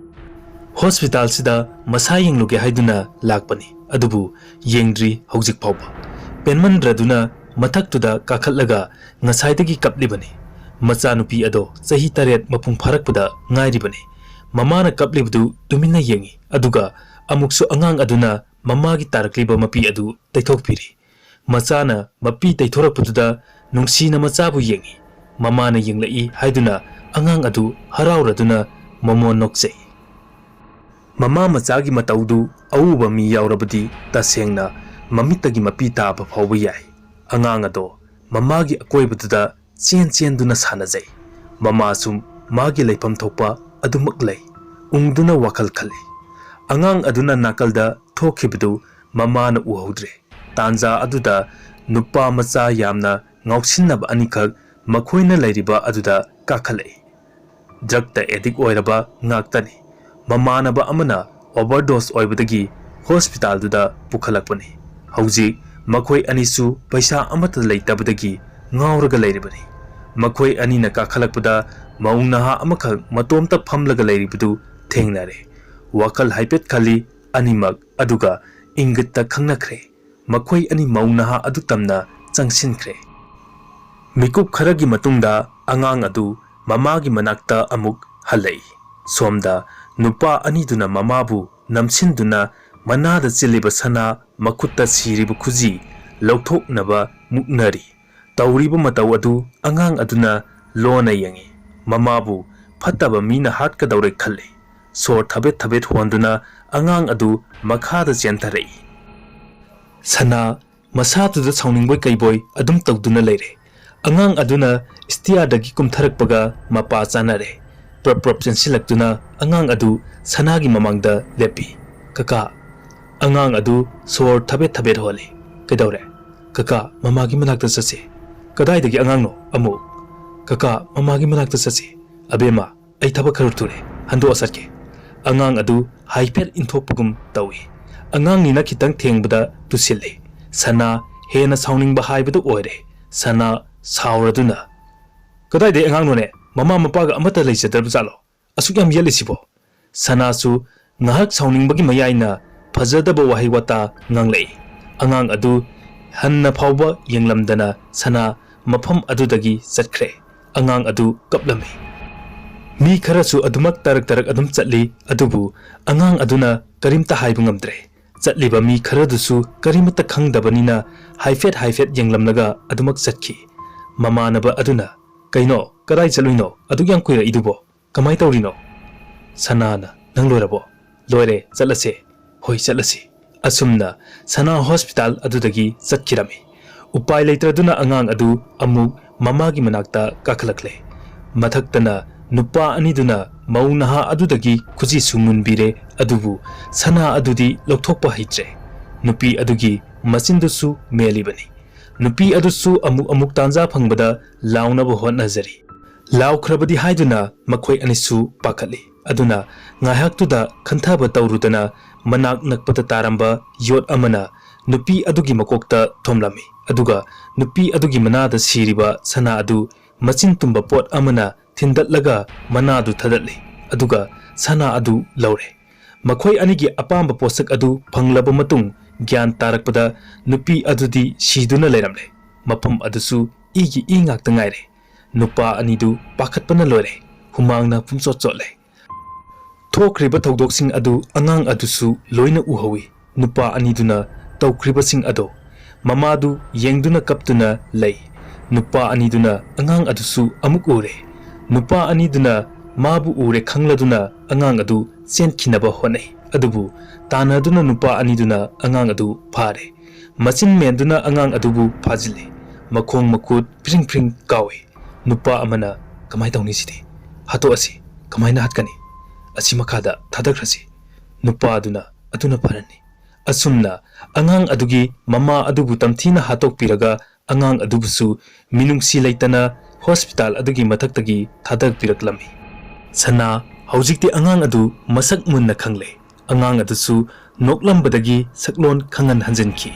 ꯍꯣꯁꯄꯤꯇꯥꯜꯁꯤꯗ ꯃꯁꯥ ꯌꯦꯡꯂꯨꯒꯦ ꯍꯥꯏꯗꯨꯅ ꯂꯥꯛꯄꯅꯤ, ꯑꯗꯨꯕꯨ ꯌꯦꯡꯗ꯭ꯔꯤ ꯍꯧꯖꯤꯛ ꯐꯥꯎꯕ꯫ ꯄꯦꯟꯃꯟꯗ꯭ꯔꯗꯨꯅ ꯃꯊꯛꯇꯨꯗ ꯀꯥꯈꯠꯂꯒ ꯉꯁꯥꯏꯗꯒꯤ ꯀꯞꯂꯤꯕꯅꯤ꯫ ꯃꯆꯥꯅꯨꯄꯤ ꯑꯗꯣ ꯆꯍꯤ ꯇꯔꯦꯠ ꯃꯄꯨꯡ ꯐꯥꯔꯛꯄꯗ ꯉꯥꯏꯔꯤꯕꯅꯤ꯫ ꯃꯃꯥꯅ ꯀꯞꯂꯤꯕꯗꯨ ꯇꯨꯃꯤꯟꯅ ꯌꯦꯡꯏ, ꯑꯗꯨꯒ ꯑꯃꯨꯛꯁꯨ ꯑꯉꯥꯡ ꯑꯗꯨꯅ ꯃꯃꯥꯒꯤ ꯇꯥꯔꯛꯂꯤꯕ ꯃꯄꯤ ꯑꯗꯨ ꯇꯩꯊꯣꯛꯄꯤꯔꯤ꯫ ꯃꯆꯥꯅ ꯃꯄꯤ ꯇꯩꯊꯣꯔꯛꯄꯗꯨꯗ ꯅꯨꯡꯁꯤꯅ ꯃꯆꯥꯕꯨ ꯌꯦꯡꯏ꯫ ꯃꯃꯥꯅ ꯌꯦꯡꯂꯛꯏ ꯍꯥꯏꯗꯨꯅ ꯑꯉꯥꯡ ꯑꯗꯨ ꯍꯔꯥꯎꯔꯗꯨꯅ ꯃꯃꯣꯟ ꯅꯣꯛꯆꯩ꯫ ꯃꯃꯥ ꯃꯆꯥꯒꯤ ꯃꯇꯧꯗꯨ ꯑꯎꯕ ꯃꯤ ꯌꯥꯎꯔꯕꯗꯤ ꯇꯁꯦꯡꯅ ꯃꯃꯤꯠꯇꯒꯤ ꯃꯄꯤ ꯇꯥꯕ ꯐꯥꯎꯕ ꯌꯥꯏ꯫ ꯑꯉꯥꯡ ꯑꯗꯣ ꯃꯃꯥꯒꯤ ꯑꯀꯣꯏꯕꯗꯨꯗ ꯆꯦꯟ ꯆꯦꯟꯗꯨꯅ ꯁꯥꯟꯅꯖꯩ꯫ ꯃꯃꯥꯁꯨ ꯃꯥꯒꯤ ꯂꯩꯐꯝ ꯊꯣꯛꯄ ꯑꯗꯨꯃꯛ ꯂꯩ꯫ ꯎꯪꯗꯨꯅ ꯋꯥꯈꯜ ꯈꯜꯂꯤ꯫ ꯑꯉꯥꯡ ꯑꯗꯨꯅ ꯅꯥꯀꯜꯗ ꯊꯣꯛꯈꯤꯕꯗꯨ ꯃꯃꯥꯅ ꯎꯍꯧꯗ꯭ꯔꯦ꯫ ꯇꯥꯟꯖꯥ ꯑꯗꯨꯗ ꯅꯨꯄꯥ ꯃꯆꯥ ꯌꯥꯝꯅ ꯉꯥꯎꯁꯤꯟꯅꯕ ꯑꯅꯤꯈꯛ ꯃꯈꯣꯏꯅ ꯂꯩꯔꯤꯕ ꯑꯗꯨꯗ ꯀꯥꯈꯠꯂꯛꯏ꯫ ꯗ꯭ꯔꯒꯇ ꯑꯦꯗꯤꯛ ꯑꯣꯏꯔꯕ ꯉꯥꯛꯇꯅꯤ꯫ ꯃꯃꯥꯟꯅꯕ ꯑꯃꯅ ꯑꯣꯚꯔꯗꯣꯁ ꯑꯣꯏꯕꯗꯒꯤ ꯍꯣꯁꯄꯤꯇꯥꯜꯗꯨꯗ ꯄꯨꯈꯠꯂꯛꯄꯅꯤ꯫ ꯍꯧꯖꯤꯛ ꯃꯈꯣꯏ ꯑꯅꯤꯁꯨ ꯄꯩꯁꯥ ꯑꯃꯠꯇ ꯂꯩꯇꯕꯗꯒꯤ ꯉꯥꯎꯔꯒ ꯂꯩꯔꯤꯕꯅꯤ꯫ ꯃꯈꯣꯏ ꯑꯅꯤꯅ ꯀꯥꯈꯠꯂꯛꯄꯗ ꯃꯧ ꯅꯍꯥ ꯑꯃꯈꯛ ꯃꯇꯣꯝꯇ ꯐꯝꯂꯒ ꯂꯩꯔꯤꯕꯗꯨ ꯊꯦꯡꯅꯔꯦ꯫ ꯋꯥꯈꯜ ꯍꯥꯏꯐꯦꯠ ꯈꯜꯂꯤ ꯑꯅꯤꯃꯛ, ꯑꯗꯨꯒ ꯏꯪꯒꯤꯠꯇ ꯈꯪꯅꯈ꯭ꯔꯦ꯫ ꯃꯈꯣꯏ ꯑꯅꯤ ꯃꯧ ꯅꯍꯥ ꯑꯗꯨ ꯇꯝꯅ ꯆꯪꯁꯤꯟꯈ꯭ꯔꯦ꯫ ꯃꯤꯀꯨꯞ ꯈꯔꯒꯤ ꯃꯇꯨꯡꯗ ꯑꯉꯥꯡ ꯑꯗꯨ ꯃꯃꯥꯒꯤ ꯃꯅꯥꯛꯇ ꯑꯃꯨꯛ ꯍꯜꯂꯛꯏ꯫ ꯁꯣꯝꯗ ꯅꯨꯄꯥ ꯑꯅꯤꯗꯨꯅ ꯃꯃꯥꯕꯨ ꯅꯝꯁꯤꯟꯗꯨꯅ ꯃꯅꯥꯗ ꯆꯤꯜꯂꯤꯕ ꯁꯅꯥ, ꯃꯈꯨꯠꯇ ꯁꯤꯔꯤꯕ ꯈꯨꯖꯤ ꯂꯧꯊꯣꯛꯅꯕ ꯃꯨꯛꯅꯔꯤ꯫ ꯇꯧꯔꯤꯕ ꯃꯇꯧ ꯑꯗꯨ ꯑꯉꯥꯡ ꯑꯗꯨꯅ ꯂꯣꯟꯅ ꯌꯦꯡꯏ꯫ ꯃꯃꯥꯕꯨ ꯐꯠꯇꯕ ꯃꯤꯅ ꯍꯥꯠꯀꯗꯧꯔꯦ ꯈꯜꯂꯤ꯫ ꯁꯣꯔ ꯊꯕꯦꯠ ꯊꯕꯦꯠ ꯍꯣꯟꯗꯨꯅ ꯑꯉꯥꯡ ꯑꯗꯨ ꯃꯈꯥꯗ ꯆꯦꯟꯊꯔꯛꯏ꯫ ꯁꯅꯥ ꯃꯁꯥꯗꯨꯗ ꯁꯥꯎꯅꯤꯡꯕꯣꯏ ꯀꯩꯕꯣꯏ ꯑꯗꯨꯝ ꯇꯧꯗꯨꯅ ꯂꯩꯔꯦ꯫ ꯑꯉꯥꯡ ꯑꯗꯨꯅ ꯁ꯭ꯇꯤꯌꯥꯔꯗꯒꯤ ꯀꯨꯝꯊꯔꯛꯄꯒ ꯃꯄꯥ ꯆꯥꯅꯔꯦ꯫ ꯄ꯭ꯔꯞ ꯄ꯭ꯔꯞ ꯆꯦꯟꯁꯤꯜꯂꯛꯇꯨꯅ ꯑꯉꯥꯡ ꯑꯗꯨ ꯁꯅꯥꯒꯤ ꯃꯃꯥꯡꯗ ꯂꯦꯞꯄꯤ꯫ "ꯀꯀꯥ!" ꯑꯉꯥꯡ ꯑꯗꯨ ꯁꯣꯔ ꯊꯕꯦꯠ ꯊꯕꯦꯠ ꯍꯣꯜꯂꯤ꯫ "ꯀꯩꯗꯧꯔꯦ?" "ꯀꯀꯥ, ꯃꯃꯥꯒꯤ ꯃꯅꯥꯛꯇ ꯆꯠꯁꯤ꯫" "ꯀꯗꯥꯏꯗꯒꯤ ꯑꯉꯥꯡꯅꯣ ꯑꯃꯨꯛ?" "ꯀꯀꯥ, ꯃꯃꯥꯒꯤ ꯃꯅꯥꯛꯇ ꯆꯠꯁꯤ꯫" "ꯑꯕꯦꯝꯃ, ꯑꯩ ꯊꯕꯛ ꯈꯔ ꯊꯨꯔꯦ, ꯍꯟꯗꯣꯛꯑ ꯆꯠꯀꯦ꯫" ꯑꯉꯥꯡ ꯑꯗꯨ ꯍꯥꯏꯐꯦꯠ ꯏꯟꯊꯣꯛꯄꯒꯨꯝ ꯇꯧꯏ꯫ ꯑꯉꯥꯡꯅꯤꯅ ꯈꯤꯇꯪ ꯊꯦꯡꯕꯗ ꯇꯨꯁꯤꯜꯂꯤ꯫ ꯁꯅꯥ ꯍꯦꯟꯅ ꯁꯥꯎꯅꯤꯡꯕ ꯍꯥꯏꯕꯗꯨ ꯑꯣꯏꯔꯦ꯫ ꯁꯅꯥ ꯁꯥꯎꯔꯗꯨꯅ, "ꯀꯗꯥꯏꯗꯩ ꯑꯉꯥꯡꯅꯣꯅꯦ? ꯃꯃꯥ ꯃꯄꯥꯒ ꯑꯃꯠꯇ ꯂꯩꯖꯗ꯭ꯔꯕ ꯖꯥꯠꯂꯣ? ꯑꯁꯨꯛ ꯌꯥꯝ ꯌꯦꯠꯂꯤꯁꯤꯕꯣ?" ꯁꯅꯥꯁꯨ ꯉꯥꯏꯍꯥꯛ ꯁꯥꯎꯅꯤꯡꯕꯒꯤ ꯃꯌꯥꯏꯅ ꯐꯖꯗꯕ ꯋꯥꯍꯩ ꯋꯥꯇꯥ ꯉꯥꯡꯂꯛꯏ꯫ ꯑꯉꯥꯡ ꯑꯗꯨ ꯍꯟꯅ ꯐꯥꯎꯕ ꯌꯦꯡꯂꯝꯗꯅ ꯁꯅꯥ ꯃꯐꯝ ꯑꯗꯨꯗꯒꯤ ꯆꯠꯈ꯭ꯔꯦ꯫ ꯑꯉꯥꯡ ꯑꯗꯨ ꯀꯞꯂꯝꯃꯤ꯫ ꯃꯤ ꯈꯔꯁꯨ ꯑꯗꯨꯃꯛ ꯇꯔꯛ ꯇꯔꯛ ꯑꯗꯨꯝ ꯆꯠꯂꯤ, ꯑꯗꯨꯕꯨ ꯑꯉꯥꯡ ꯑꯗꯨꯅ ꯀꯔꯤꯝꯇ ꯍꯥꯏꯕ ꯉꯝꯗ꯭ꯔꯦ꯫ ꯆꯠꯂꯤꯕ ꯃꯤ ꯈꯔꯗꯨꯁꯨ ꯀꯔꯤꯃꯠꯇ ꯈꯪꯗꯕꯅꯤꯅ ꯍꯥꯏꯐꯦꯠ ꯍꯥꯏꯐꯦꯠ ꯌꯦꯡꯂꯝꯂꯒ ꯑꯗꯨꯃꯛ ꯆꯠꯈꯤ꯫ ꯃꯃꯥꯟꯅꯕ ꯑꯗꯨꯅ, "ꯀꯩꯅꯣ, ꯀꯗꯥꯏ ꯆꯠꯂꯨꯏꯅꯣ? ꯑꯗꯨꯛ ꯌꯥꯝ ꯀꯨꯏꯔꯛꯏꯗꯨꯕꯣ? ꯀꯃꯥꯏ ꯇꯧꯔꯤꯅꯣ?" ꯁꯅꯥꯅ, "ꯅꯪ ꯂꯣꯏꯔꯕꯣ?" "ꯂꯣꯏꯔꯦ, ꯆꯠꯂꯁꯦ꯫ ꯍꯣꯏ, ꯆꯠꯂꯁꯤ꯫" ꯑꯁꯨꯝꯅ ꯁꯅꯥ ꯍꯣꯁꯄꯤꯇꯥꯜ ꯑꯗꯨꯗꯒꯤ ꯆꯠꯈꯤꯔꯝꯃꯤ꯫ ꯎꯄꯥꯏ ꯂꯩꯇ꯭ꯔꯗꯨꯅ ꯑꯉꯥꯡ ꯑꯗꯨ ꯑꯃꯨꯛ ꯃꯃꯥꯒꯤ ꯃꯅꯥꯛꯇ ꯀꯥꯈꯠꯂꯛꯂꯦ꯫ ꯃꯊꯛꯇꯅ ꯅꯨꯄꯥ ꯑꯅꯤꯗꯨꯅ ꯃꯧ ꯅꯍꯥ ꯑꯗꯨꯗꯒꯤ ꯈꯨꯖꯤꯁꯨ ꯃꯨꯟꯕꯤꯔꯦ, ꯑꯗꯨꯕꯨ ꯁꯅꯥ ꯑꯗꯨꯗꯤ ꯂꯧꯊꯣꯛꯄ ꯍꯩꯇ꯭ꯔꯦ꯫ ꯅꯨꯄꯤ ꯑꯗꯨꯒꯤ ꯃꯆꯤꯟꯗꯨꯁꯨ ꯃꯦꯜꯂꯤꯕꯅꯤ꯫ ꯅꯨꯄꯤ ꯑꯗꯨꯁꯨ ꯑꯃꯨꯛ ꯑꯃꯨꯛ ꯇꯥꯟꯖꯥ ꯐꯪꯕꯗ ꯂꯥꯎꯅꯕ ꯍꯣꯠꯅꯖꯔꯤ꯫ ꯂꯥꯎꯈ꯭ꯔꯕꯗꯤ ꯍꯥꯏꯗꯨꯅ ꯃꯈꯣꯏ ꯑꯅꯤꯁꯨ ꯄꯥꯈꯠꯂꯤ꯫ ꯑꯗꯨꯅ ꯉꯥꯏꯍꯥꯛꯇꯨꯗ ꯈꯟꯊꯕ ꯇꯧꯔꯨꯗꯅ ꯃꯅꯥꯛ ꯅꯛꯄꯗ ꯇꯥꯔꯝꯕ ꯌꯣꯠ ꯑꯃꯅ ꯅꯨꯄꯤ ꯑꯗꯨꯒꯤ ꯃꯀꯣꯛꯇ ꯊꯣꯝꯂꯝꯃꯤ꯫ ꯑꯗꯨꯒ ꯅꯨꯄꯤ ꯑꯗꯨꯒꯤ ꯃꯅꯥꯗ ꯁꯤꯔꯤꯕ ꯁꯅꯥ ꯑꯗꯨ ꯃꯆꯤꯟ ꯇꯨꯝꯕ ꯄꯣꯠ ꯑꯃꯅ ꯊꯤꯟꯗꯠꯂꯒ ꯃꯅꯥꯗꯨ ꯊꯥꯗꯠꯂꯤ꯫ ꯑꯗꯨꯒ ꯁꯅꯥ ꯑꯗꯨ ꯂꯧꯔꯦ꯫ ꯃꯈꯣꯏ ꯑꯅꯤꯒꯤ ꯑꯄꯥꯝꯕ ꯄꯣꯠꯁꯛ ꯑꯗꯨ ꯐꯪꯂꯕ ꯃꯇꯨꯡ ꯒ꯭ꯌꯥꯟ ꯇꯥꯔꯛꯄꯗ ꯅꯨꯄꯤ ꯑꯗꯨꯗꯤ ꯁꯤꯗꯨꯅ ꯂꯩꯔꯝꯂꯦ꯫ ꯃꯐꯝ ꯑꯗꯨꯁꯨ ꯏꯒꯤ ꯏ ꯉꯥꯛꯇ ꯉꯥꯏꯔꯦ꯫ ꯅꯨꯄꯥ ꯑꯅꯤꯗꯨ ꯄꯥꯈꯠꯄꯅ ꯂꯣꯏꯔꯦ꯫ ꯍꯨꯃꯥꯡꯅ ꯄꯨꯝꯆꯣꯠ ꯆꯣꯠꯂꯦ꯫ ꯊꯣꯛꯈ꯭ꯔꯤꯕ ꯊꯧꯗꯣꯛꯁꯤꯡ ꯑꯗꯨ ꯑꯉꯥꯡ ꯑꯗꯨꯁꯨ ꯂꯣꯏꯅ ꯎꯍꯧꯏ꯫ ꯅꯨꯄꯥ ꯑꯅꯤꯗꯨꯅ ꯇꯧꯈ꯭ꯔꯤꯕꯁꯤꯡ ꯑꯗꯣ ꯃꯃꯥꯗꯨ ꯌꯦꯡꯗꯨꯅ ꯀꯞꯇꯨꯅ ꯂꯩ꯫ ꯅꯨꯄꯥ ꯑꯅꯤꯗꯨꯅ ꯑꯉꯥꯡ ꯑꯗꯨꯁꯨ ꯑꯃꯨꯛ ꯎꯔꯦ꯫ ꯅꯨꯄꯥ ꯑꯅꯤꯗꯨꯅ ꯃꯥꯕꯨ ꯎꯔꯦ ꯈꯪꯂꯗꯨꯅ ꯑꯉꯥꯡ ꯑꯗꯨ ꯆꯦꯟꯈꯤꯅꯕ ꯍꯣꯠꯅꯩ꯫ ꯑꯗꯨꯕꯨ ꯇꯥꯟꯅꯗꯨꯅ ꯅꯨꯄꯥ ꯑꯅꯤꯗꯨꯅ ꯑꯉꯥꯡ ꯑꯗꯨ ꯐꯥꯔꯦ꯫ ꯃꯆꯤꯟ ꯃꯦꯟꯗꯨꯅ ꯑꯉꯥꯡ ꯑꯗꯨꯕꯨ ꯐꯥꯖꯤꯜꯂꯤ꯫ ꯃꯈꯣꯡ ꯃꯈꯨꯠ ꯐ꯭ꯔꯤꯡ ꯐ꯭ꯔꯤꯡ ꯀꯥꯎꯏ꯫ ꯅꯨꯄꯥ ꯑꯃꯅ, "ꯀꯃꯥꯏ ꯇꯧꯅꯤ ꯁꯤꯗꯤ? ꯍꯥꯠꯇꯣꯛꯑꯁꯤ꯫ ꯀꯃꯥꯏꯅ ꯍꯥꯠꯀꯅꯤ? ꯑꯁꯤ ꯃꯈꯥꯗ ꯊꯥꯗꯈ꯭ꯔꯁꯤ꯫" ꯅꯨꯄꯥ ꯑꯗꯨꯅ, "ꯑꯗꯨꯅ ꯐꯔꯅꯤ꯫" ꯑꯁꯨꯝꯅ ꯑꯉꯥꯡ ꯑꯗꯨꯒꯤ ꯃꯃꯥ ꯑꯗꯨꯕꯨ ꯇꯝꯊꯤꯅ ꯍꯥꯠꯇꯣꯛꯄꯤꯔꯒ ꯑꯉꯥꯡ ꯑꯗꯨꯕꯨꯁꯨ ꯃꯤꯅꯨꯡꯁꯤ ꯂꯩꯇꯅ ꯍꯣꯁꯄꯤꯇꯥꯜ ꯑꯗꯨꯒꯤ ꯃꯊꯛꯇꯒꯤ ꯊꯥꯗꯕꯤꯔꯛꯂꯝꯃꯤ꯫ ꯁꯅꯥ ꯍꯧꯖꯤꯛꯇꯤ ꯑꯉꯥꯡ ꯑꯗꯨ ꯃꯁꯛ ꯃꯨꯟꯅ ꯈꯪꯂꯦ꯫ ꯑꯉꯥꯡ ꯑꯗꯨꯁꯨ ꯅꯣꯛꯂꯝꯕꯗꯒꯤ ꯁꯛꯂꯣꯟ ꯈꯪꯍꯟ ꯍꯟꯖꯤꯟꯈꯤ꯫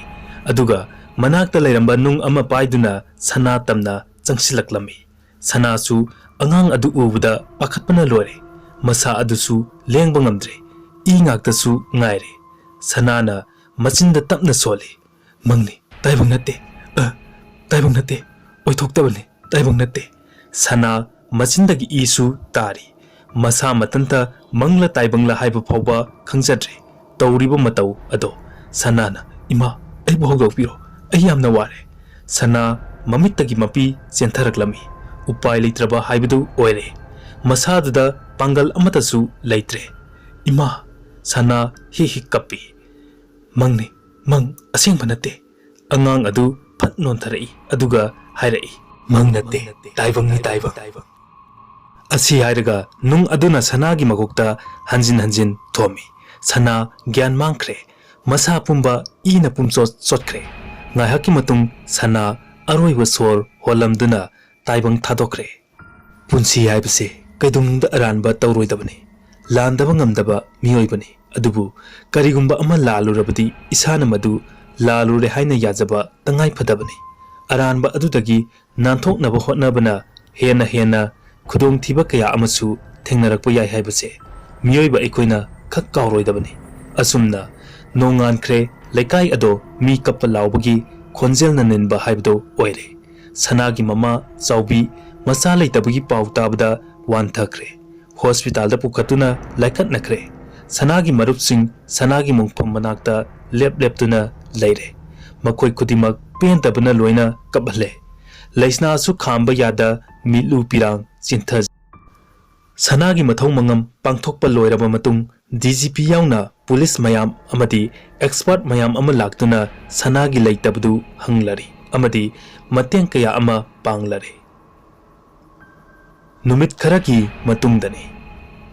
ꯑꯗꯨꯒ ꯃꯅꯥꯛꯇ ꯂꯩꯔꯝꯕ ꯅꯨꯡ ꯑꯃ ꯄꯥꯏꯗꯨꯅ ꯁꯅꯥ ꯇꯝꯅ ꯆꯪꯁꯤꯜꯂꯛꯂꯝꯃꯤ꯫ ꯁꯅꯥꯁꯨ ꯑꯉꯥꯡ ꯑꯗꯨ ꯎꯕꯗ ꯄꯥꯈꯠꯄꯅ ꯂꯣꯏꯔꯦ꯫ ꯃꯁꯥ ꯑꯗꯨꯁꯨ ꯂꯦꯡꯕ ꯉꯝꯗ꯭ꯔꯦ꯫ ꯏ ꯉꯥꯛꯇꯁꯨ ꯉꯥꯏꯔꯦ꯫ ꯁꯅꯥꯅ ꯃꯆꯤꯟꯗ ꯇꯞꯅ ꯁꯣꯜꯂꯤ, "ꯃꯪꯅꯤ, ꯇꯥꯏꯕꯪ ꯅꯠꯇꯦ꯫ ꯑ, ꯇꯥꯏꯕꯪ ꯅꯠꯇꯦ꯫ ꯑꯣꯏꯊꯣꯛꯇꯕꯅꯤ, ꯇꯥꯏꯕꯪ ꯅꯠꯇꯦ꯫" ꯁꯅꯥ ꯃꯆꯤꯟꯗꯒꯤ ꯏꯁꯨ ꯇꯥꯔꯤ꯫ ꯃꯁꯥ ꯃꯊꯟꯇ ꯃꯪꯂ ꯇꯥꯏꯕꯪꯂ ꯍꯥꯏꯕ ꯐꯥꯎꯕ ꯈꯪꯖꯗ꯭ꯔꯦ꯫ ꯇꯧꯔꯤꯕ ꯃꯇꯧ ꯑꯗꯣ꯫ ꯁꯅꯥꯅ, "ꯏꯃꯥ, ꯑꯩꯕꯨ ꯍꯧꯗꯣꯛꯄꯤꯔꯣ꯫ ꯑꯩ ꯌꯥꯝꯅ ꯋꯥꯔꯦ꯫" ꯁꯅꯥ ꯃꯃꯤꯠꯇꯒꯤ ꯃꯄꯤ ꯆꯦꯟꯊꯔꯛꯂꯝꯃꯤ꯫ ꯎꯄꯥꯏ ꯂꯩꯇ꯭ꯔꯕ ꯍꯥꯏꯕꯗꯨ ꯑꯣꯏꯔꯦ꯫ ꯃꯁꯥꯗꯨꯗ ꯄꯥꯡꯒꯜ ꯑꯃꯠꯇꯁꯨ ꯂꯩꯇ꯭ꯔꯦ꯫ "ꯏꯃꯥ, ꯁꯅꯥ ꯍꯤꯛ ꯍꯤꯛ ꯀꯞꯄꯤ꯫ "ꯃꯪꯅꯤ, ꯃꯪ, ꯑꯁꯦꯡꯕ ꯅꯠꯇꯦ꯫" ꯑꯉꯥꯡ ꯑꯗꯨ ꯐꯠ ꯅꯣꯟꯊꯔꯛꯏ, ꯑꯗꯨꯒ ꯍꯥꯏꯔꯛꯏ, "ꯃꯪ ꯅꯠꯇꯦ, ꯇꯥꯏꯕꯪꯅꯤ, ꯇꯥꯏꯕꯪ꯫" ꯑꯁꯤ ꯍꯥꯏꯔꯒ ꯅꯨꯡ ꯑꯗꯨꯅ ꯁꯅꯥꯒꯤ ꯃꯀꯣꯛꯇ ꯍꯟꯖꯤꯟ ꯍꯟꯖꯤꯟ ꯊꯣꯝꯃꯤ꯫ ꯁꯅꯥ ꯒ꯭ꯌꯥꯟ ꯃꯥꯡꯈ꯭ꯔꯦ꯫ ꯃꯁꯥ ꯄꯨꯝꯕ ꯏꯅ ꯄꯨꯝꯆꯣꯠ ꯆꯣꯠꯈ꯭ꯔꯦ꯫ ꯉꯥꯏꯍꯥꯛꯀꯤ ꯃꯇꯨꯡ ꯁꯅꯥ ꯑꯔꯣꯏꯕ ꯁꯣꯔ ꯍꯣꯜꯂꯝꯗꯨꯅ ꯇꯥꯏꯕꯪ ꯊꯥꯗꯣꯛꯈ꯭ꯔꯦ꯫ ꯄꯨꯟꯁꯤ ꯍꯥꯏꯕꯁꯦ ꯀꯩꯗꯧꯅꯨꯡꯗ ꯑꯔꯥꯟꯕ ꯇꯧꯔꯣꯏꯗꯕꯅꯤ꯫ ꯂꯥꯟꯗꯕ ꯉꯝꯗꯕ ꯃꯤꯑꯣꯏꯕꯅꯤ꯫ ꯑꯗꯨꯕꯨ ꯀꯔꯤꯒꯨꯝꯕ ꯑꯃ ꯂꯥꯜꯂꯨꯔꯕꯗꯤ ꯏꯁꯥꯅ ꯃꯗꯨ ꯂꯥꯜꯂꯨꯔꯦ ꯍꯥꯏꯅ ꯌꯥꯖꯕ ꯇꯉꯥꯏ ꯐꯗꯕꯅꯤ꯫ ꯑꯔꯥꯟꯕ ꯑꯗꯨꯗꯒꯤ ꯅꯥꯟꯊꯣꯛꯅꯕ ꯍꯣꯠꯅꯕꯅ ꯍꯦꯟꯅ ꯍꯦꯟꯅ ꯈꯨꯗꯣꯡꯊꯤꯕ ꯀꯌꯥ ꯑꯃꯁꯨ ꯊꯦꯡꯅꯔꯛꯄ ꯌꯥꯏ ꯍꯥꯏꯕꯁꯦ ꯃꯤꯑꯣꯏꯕ ꯑꯩꯈꯣꯏꯅ ꯈꯛ ꯀꯥꯎꯔꯣꯏꯗꯕꯅꯤ꯫ ꯑꯁꯨꯝꯅ ꯅꯣꯡꯉꯥꯟꯈ꯭ꯔꯦ꯫ ꯂꯩꯀꯥꯏ ꯑꯗꯣ ꯃꯤ ꯀꯞꯄ ꯂꯥꯎꯕꯒꯤ ꯈꯣꯟꯖꯦꯜꯅ ꯅꯤꯟꯕ ꯍꯥꯏꯕꯗꯨ ꯑꯣꯏꯔꯦ꯫ ꯁꯅꯥꯒꯤ ꯃꯃꯥ ꯆꯥꯎꯕꯤ ꯃꯆꯥ ꯂꯩꯇꯕꯒꯤ ꯄꯥꯎ ꯇꯥꯕꯗ ꯋꯥꯟꯊꯈ꯭ꯔꯦ꯫ ꯍꯣꯁꯄꯤꯇꯥꯜꯗ ꯄꯨꯈꯠꯇꯨꯅ ꯂꯥꯏꯀꯠꯅꯈ꯭ꯔꯦ꯫ ꯁꯅꯥꯒꯤ ꯃꯔꯨꯞꯁꯤꯡ ꯁꯅꯥꯒꯤ ꯃꯣꯡꯐꯝ ꯃꯅꯥꯛꯇ ꯂꯦꯞ ꯂꯦꯞꯇꯨꯅ ꯂꯩꯔꯦ꯫ ꯃꯈꯣꯏ ꯈꯨꯗꯤꯡꯃꯛ ꯄꯦꯟꯗꯕꯅ ꯂꯣꯏꯅ ꯀꯞꯍꯜꯂꯦ꯫ ꯂꯩꯁꯅꯥꯁꯨ ꯈꯥꯝꯕ ꯌꯥꯗ ꯃꯤꯠꯂꯨ ꯄꯤꯔꯥꯡ ꯆꯤꯟꯊ ꯁꯅꯥꯒꯤ ꯃꯊꯧ ꯃꯉꯝ ꯄꯥꯡꯊꯣꯛꯄ ꯂꯣꯏꯔꯕ ꯃꯇꯨꯡ, ꯗꯤ ꯖꯤ ꯄꯤ ꯌꯥꯎꯅ ꯄꯨꯂꯤꯁ ꯃꯌꯥꯝ ꯑꯃꯗꯤ ꯑꯦꯛꯁꯄꯔꯠ ꯃꯌꯥꯝ ꯑꯃ ꯂꯥꯛꯇꯨꯅ ꯁꯅꯥꯒꯤ ꯂꯩꯇꯕꯗꯨ ꯍꯪꯂꯔꯤ ꯑꯃꯗꯤ ꯃꯇꯦꯡ ꯀꯌꯥ ꯑꯃ ꯄꯥꯡꯂꯔꯤ꯫ ꯅꯨꯃꯤꯠ ꯈꯔꯒꯤ ꯃꯇꯨꯡꯗꯅꯤ꯫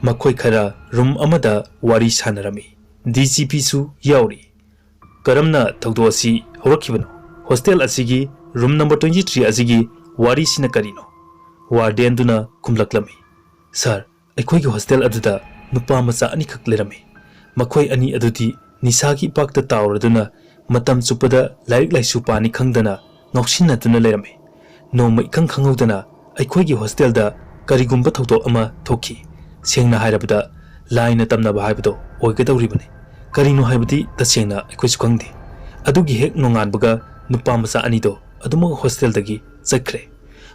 ꯃꯈꯣꯏ ꯈꯔ ꯔꯨꯝ ꯑꯃꯗ ꯋꯥꯔꯤ ꯁꯥꯟꯅꯔꯝꯃꯤ꯫ ꯗꯤ ꯖꯤ ꯄꯤꯁꯨ ꯌꯥꯎꯔꯤ꯫ "ꯀꯔꯝꯅ ꯊꯧꯗꯣꯛ ꯑꯁꯤ ꯍꯧꯔꯛꯈꯤꯕꯅꯣ? ꯍꯣꯁꯇꯦꯜ ꯑꯁꯤꯒꯤ ꯔꯨꯝ ꯅꯝꯕꯔ twenty three ꯑꯁꯤꯒꯤ ꯋꯥꯔꯤꯁꯤꯅ ꯀꯔꯤꯅꯣ?" ꯋꯥꯔꯗꯦꯟꯗꯨꯅ ꯈꯨꯝꯂꯛꯂꯝꯃꯤ, "ꯁꯥꯔ, ꯑꯩꯈꯣꯏꯒꯤ ꯍꯣꯁꯇꯦꯜ ꯑꯗꯨꯗ ꯅꯨꯄꯥ ꯃꯆꯥ ꯑꯅꯤꯈꯛ ꯂꯩꯔꯝꯃꯤ꯫ ꯃꯈꯣꯏ ꯑꯅꯤ ꯑꯗꯨꯗꯤ ꯅꯤꯁꯥꯒꯤ ꯏꯄꯥꯛꯇ ꯇꯥꯎꯔꯗꯨꯅ ꯃꯇꯝ ꯆꯨꯞꯄꯗ ꯂꯥꯏꯔꯤꯛ ꯂꯥꯏꯁꯨ ꯄꯥꯅꯤ ꯈꯪꯗꯅ ꯉꯥꯎꯁꯤꯟꯅꯗꯨꯅ ꯂꯩꯔꯝꯃꯤ꯫ ꯅꯣꯡꯃ ꯏꯈꯪ ꯈꯪꯍꯧꯗꯅ ꯑꯩꯈꯣꯏꯒꯤ ꯍꯣꯁꯇꯦꯜꯗ ꯀꯔꯤꯒꯨꯝꯕ ꯊꯧꯗꯣꯛ ꯑꯃ ꯊꯣꯛꯈꯤ꯫ ꯁꯦꯡꯅ ꯍꯥꯏꯔꯕꯗ, ꯂꯥꯏꯅ ꯇꯝꯅꯕ ꯍꯥꯏꯕꯗꯣ ꯑꯣꯏꯒꯗꯧꯔꯤꯕꯅꯤ꯫ ꯀꯔꯤꯅꯣ ꯍꯥꯏꯕꯗꯤ ꯇꯁꯦꯡꯅ ꯑꯩꯈꯣꯏꯁꯨ ꯈꯪꯗꯦ꯫ ꯑꯗꯨꯒꯤ ꯍꯦꯛ ꯅꯣꯡꯉꯥꯟꯕꯒ ꯅꯨꯄꯥ ꯃꯆꯥ ꯑꯅꯤꯗꯣ ꯑꯗꯨꯃꯛ ꯍꯣꯁꯇꯦꯜꯗꯒꯤ ꯆꯠꯈ꯭ꯔꯦ꯫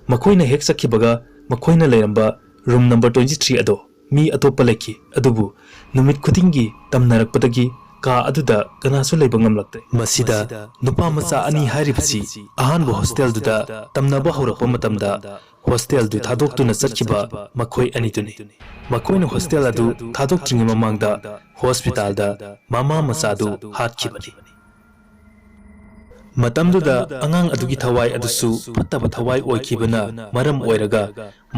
ꯃꯈꯣꯏꯅ ꯍꯦꯛ ꯆꯠꯈꯤꯕꯒ ꯃꯈꯣꯏꯅ ꯂꯩꯔꯝꯕ ꯔꯨꯝ ꯅꯝꯕꯔ twenty three ꯑꯗꯣ ꯃꯤ ꯑꯇꯣꯞꯄ ꯂꯩꯈꯤ꯫ ꯑꯗꯨꯕꯨ ꯅꯨꯃꯤꯠ ꯈꯨꯗꯤꯡꯒꯤ ꯇꯝꯅꯔꯛꯄꯗꯒꯤ ꯀꯥ ꯑꯗꯨꯗ ꯀꯅꯥꯁꯨ ꯂꯩꯕ ꯉꯝꯂꯛꯇ꯭ꯔꯦ꯫" ꯃꯁꯤꯗ ꯅꯨꯄꯥ ꯃꯆꯥ ꯑꯅꯤ ꯍꯥꯏꯔꯤꯕꯁꯤ ꯑꯍꯥꯟꯕ ꯍꯣꯁꯇꯦꯜꯗꯨꯗ ꯇꯝꯅꯕ ꯍꯧꯔꯛꯄ ꯃꯇꯝꯗ ꯍꯣꯁꯇꯦꯜꯗꯨ ꯊꯥꯗꯣꯛꯇꯨꯅ ꯆꯠꯈꯤꯕ ꯃꯈꯣꯏ ꯑꯅꯤꯗꯨꯅꯤ꯫ ꯃꯈꯣꯏꯅ ꯍꯣꯁꯇꯦꯜ ꯑꯗꯨ ꯊꯥꯗꯣꯛꯇ꯭ꯔꯤꯉꯩ ꯃꯃꯥꯡꯗ ꯍꯣꯁꯄꯤꯇꯥꯜꯗ ꯃꯃꯥ ꯃꯆꯥꯗꯨ ꯍꯥꯠꯈꯤꯕꯅꯤ꯫ ꯃꯇꯝꯗꯨꯗ ꯑꯉꯥꯡ ꯑꯗꯨꯒꯤ ꯊꯋꯥꯏ ꯑꯗꯨꯁꯨ ꯐꯠꯇꯕ ꯊꯋꯥꯏ ꯑꯣꯏꯈꯤꯕꯅ ꯃꯔꯝ ꯑꯣꯏꯔꯒ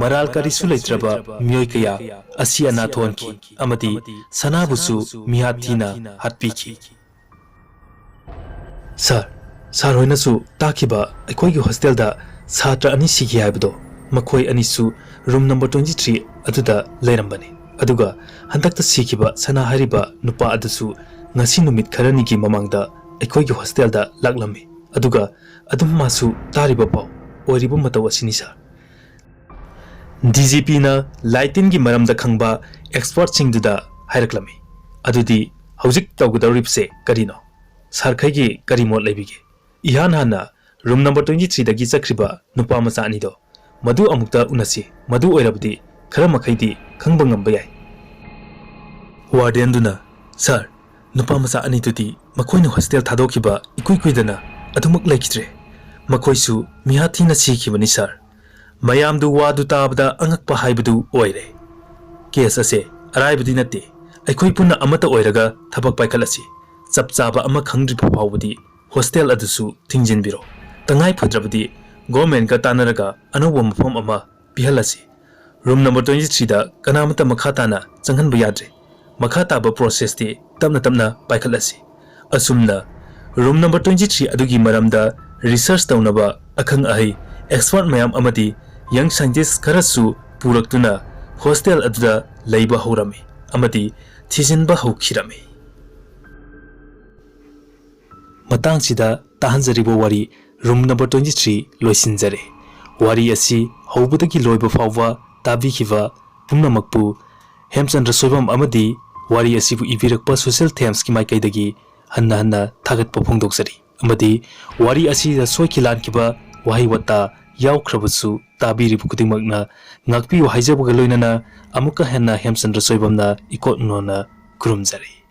ꯃꯔꯥꯜ ꯀꯔꯤꯁꯨ ꯂꯩꯇ꯭ꯔꯕ ꯃꯤꯑꯣꯏ ꯀꯌꯥ ꯑꯁꯤ ꯑꯅꯥ ꯊꯣꯛꯍꯟꯈꯤ ꯑꯃꯗꯤ ꯁꯅꯥꯕꯨꯁꯨ ꯃꯤꯍꯥꯠ ꯊꯤꯅ ꯍꯥꯠꯄꯤꯈꯤ꯫ ꯁꯥꯔ, ꯁꯥꯔ ꯍꯣꯏꯅꯁꯨ ꯇꯥꯈꯤꯕ ꯑꯩꯈꯣꯏꯒꯤ ꯍꯣꯁꯇꯦꯜꯗ ꯁꯥꯇ꯭ꯔ ꯑꯅꯤ ꯁꯤꯈꯤ ꯍꯥꯏꯕꯗꯣ, ꯃꯈꯣꯏ ꯑꯅꯤꯁꯨ ꯔꯨꯝ ꯅꯝꯕꯔ twenty three ꯑꯗꯨꯗ ꯂꯩꯔꯝꯕꯅꯤ꯫ ꯑꯗꯨꯒ ꯍꯟꯗꯛꯇ ꯁꯤꯈꯤꯕ ꯁꯅꯥ ꯍꯥꯏꯔꯤꯕ ꯅꯨꯄꯥ ꯑꯗꯨꯁꯨ ꯉꯁꯤ ꯅꯨꯃꯤꯠ ꯈꯔꯅꯤꯒꯤ ꯃꯃꯥꯡꯗ ꯑꯩꯈꯣꯏꯒꯤ ꯍꯣꯁꯇꯦꯜꯗ ꯂꯥꯛꯂꯝꯃꯤ꯫ ꯑꯗꯨꯒ ꯑꯗꯨꯝ ꯃꯥꯁꯨ ꯇꯥꯔꯤꯕ ꯄꯥꯎ ꯑꯣꯏꯔꯤꯕ ꯃꯇꯧ ꯑꯁꯤꯅꯤ, ꯁꯥꯔ꯫ ꯗꯤ ꯖꯤ ꯄꯤꯅ ꯂꯥꯏꯇꯤꯟꯒꯤ ꯃꯔꯝꯗ ꯈꯪꯕ ꯑꯦꯛꯁꯄꯔꯠꯁꯤꯡꯗꯨꯗ ꯍꯥꯏꯔꯛꯂꯝꯃꯤ꯫ ꯑꯗꯨꯗꯤ ꯍꯧꯖꯤꯛ ꯇꯧꯒꯗꯧꯔꯤꯕꯁꯦ ꯀꯔꯤꯅꯣ? ꯁꯥꯔꯈꯩꯒꯤ ꯀꯔꯤ ꯃꯣꯠ ꯂꯩꯕꯤꯒꯦ? ꯏꯍꯥꯟ ꯍꯥꯟꯅ ꯔꯨꯝ ꯅꯝꯕꯔ twenty three ꯗꯒꯤ ꯆꯠꯈ꯭ꯔꯤꯕ ꯅꯨꯄꯥ ꯃꯆꯥ ꯑꯅꯤꯗꯣ, ꯃꯗꯨ ꯑꯃꯨꯛꯇ ꯎꯅꯁꯤ꯫ ꯃꯗꯨ ꯑꯣꯏꯔꯕꯗꯤ ꯈꯔ ꯃꯈꯩꯗꯤ ꯈꯪꯕ ꯉꯝꯕ ꯌꯥꯏ꯫ ꯋꯥꯔꯗꯦꯟꯗꯨꯅ, ꯁꯥꯔ, ꯅꯨꯄꯥ ꯃꯆꯥ ꯑꯅꯤꯗꯨꯗꯤ ꯃꯈꯣꯏꯅ ꯍꯣꯁꯇꯦꯜ ꯊꯥꯗꯣꯛꯈꯤꯕ ꯏꯀꯨꯏ ꯀꯨꯏꯗꯅ ꯑꯗꯨꯃꯛ ꯂꯩꯈꯤꯗ꯭ꯔꯦ꯫ ꯃꯈꯣꯏꯁꯨ ꯃꯤꯍꯥꯠ ꯊꯤꯅ ꯁꯤꯈꯤꯕꯅꯤ, ꯁꯥꯔ꯫ ꯃꯌꯥꯝꯗꯨ ꯋꯥꯗꯨ ꯇꯥꯕꯗ ꯑꯉꯛꯄ ꯍꯥꯏꯕꯗꯨ ꯑꯣꯏꯔꯦ꯫ ꯀꯦꯁ ꯑꯁꯦ ꯑꯔꯥꯏꯕꯗꯤ ꯅꯠꯇꯦ꯫ ꯑꯩꯈꯣꯏ ꯄꯨꯟꯅ ꯑꯃꯠꯇ ꯑꯣꯏꯔꯒ ꯊꯕꯛ ꯄꯥꯏꯈꯠꯂꯁꯤ꯫ ꯆꯞ ꯆꯥꯕ ꯑꯃ ꯈꯪꯗ꯭ꯔꯤꯕ ꯐꯥꯎꯕꯗꯤ ꯍꯣꯁꯇꯦꯜ ꯑꯗꯨꯁꯨ ꯊꯤꯡꯖꯤꯟꯕꯤꯔꯣ꯫ ꯇꯉꯥꯏ ꯐꯗ꯭ꯔꯕꯗꯤ ꯒꯣꯔꯃꯦꯟꯒ ꯇꯥꯟꯅꯔꯒ ꯑꯅꯧꯕ ꯃꯐꯝ ꯑꯃ ꯄꯤꯍꯜꯂꯁꯤ꯫ ꯔꯨꯝ ꯅꯝꯕꯔ twenty three ꯗ ꯀꯅꯥꯃꯠꯇ ꯃꯈꯥ ꯇꯥꯅ ꯆꯪꯍꯟꯕ ꯌꯥꯗ꯭ꯔꯦ꯫ ꯃꯈꯥ ꯇꯥꯕ ꯄ꯭ꯔꯣꯁꯦꯁꯇꯤ ꯇꯞꯅ ꯇꯞꯅ ꯄꯥꯏꯈꯠꯂꯁꯤ꯫ ꯑꯁꯨꯝꯅ ꯔꯨꯝ ꯅꯝꯕꯔ twenty three ꯑꯗꯨꯒꯤ ꯃꯔꯝꯗ ꯔꯤꯁꯔꯆ ꯇꯧꯅꯕ ꯑꯈꯪ ꯑꯍꯩ, ꯑꯦꯛꯁꯄꯔꯠ ꯃꯌꯥꯝ ꯑꯃꯗꯤ ꯌꯪ ꯁꯥꯏꯟꯇꯤꯁ ꯈꯔꯁꯨ ꯄꯨꯔꯛꯇꯨꯅ ꯍꯣꯁꯇꯦꯜ ꯑꯗꯨꯗ ꯂꯩꯕ ꯍꯧꯔꯝꯃꯤ ꯑꯃꯗꯤ ꯊꯤꯖꯤꯟꯕ ꯍꯧꯈꯤꯔꯝꯃꯤ꯫ ꯃꯇꯥꯡꯁꯤꯗ ꯇꯥꯍꯟꯖꯔꯤꯕ ꯋꯥꯔꯤ ꯔꯨꯝ ꯅꯝꯕꯔ twenty three ꯂꯣꯏꯁꯤꯟꯖꯔꯦ꯫ ꯋꯥꯔꯤ ꯑꯁꯤ ꯍꯧꯕꯗꯒꯤ ꯂꯣꯏꯕ ꯐꯥꯎꯕ ꯇꯥꯕꯤꯈꯤꯕ ꯄꯨꯝꯅꯃꯛꯄꯨ ꯍꯦꯝꯆꯟꯗ꯭ꯔ ꯁꯣꯏꯕꯝ ꯑꯃꯗꯤ ꯋꯥꯔꯤ ꯑꯁꯤꯕꯨ ꯏꯕꯤꯔꯛꯄ ꯁꯣꯁꯦꯜ ꯊꯦꯝꯁꯀꯤ ꯃꯥꯏꯀꯩꯗꯒꯤ ꯍꯟꯅ ꯍꯟꯅ ꯊꯥꯒꯠꯄ ꯐꯣꯡꯗꯣꯛꯆꯔꯤ꯫ ꯑꯃꯗꯤ ꯋꯥꯔꯤ ꯑꯁꯤꯗ ꯁꯣꯏꯈꯤ ꯂꯥꯟꯈꯤꯕ ꯋꯥꯍꯩ ꯋꯥꯇꯥ ꯌꯥꯎꯈ꯭ꯔꯕꯁꯨ ꯇꯥꯕꯤꯔꯤꯕ ꯈꯨꯗꯤꯡꯃꯛꯅ ꯉꯥꯛꯄꯤꯌꯨ ꯍꯥꯏꯖꯕꯒ ꯂꯣꯏꯅꯅ ꯑꯃꯨꯛꯀ ꯍꯦꯟꯅ ꯍꯦꯝꯆꯟꯗ꯭ꯔ ꯁꯣꯏꯕꯝꯅ ꯏꯀꯣꯠ ꯅꯣꯟꯅ ꯈꯨꯔꯨꯝꯖꯔꯤ꯫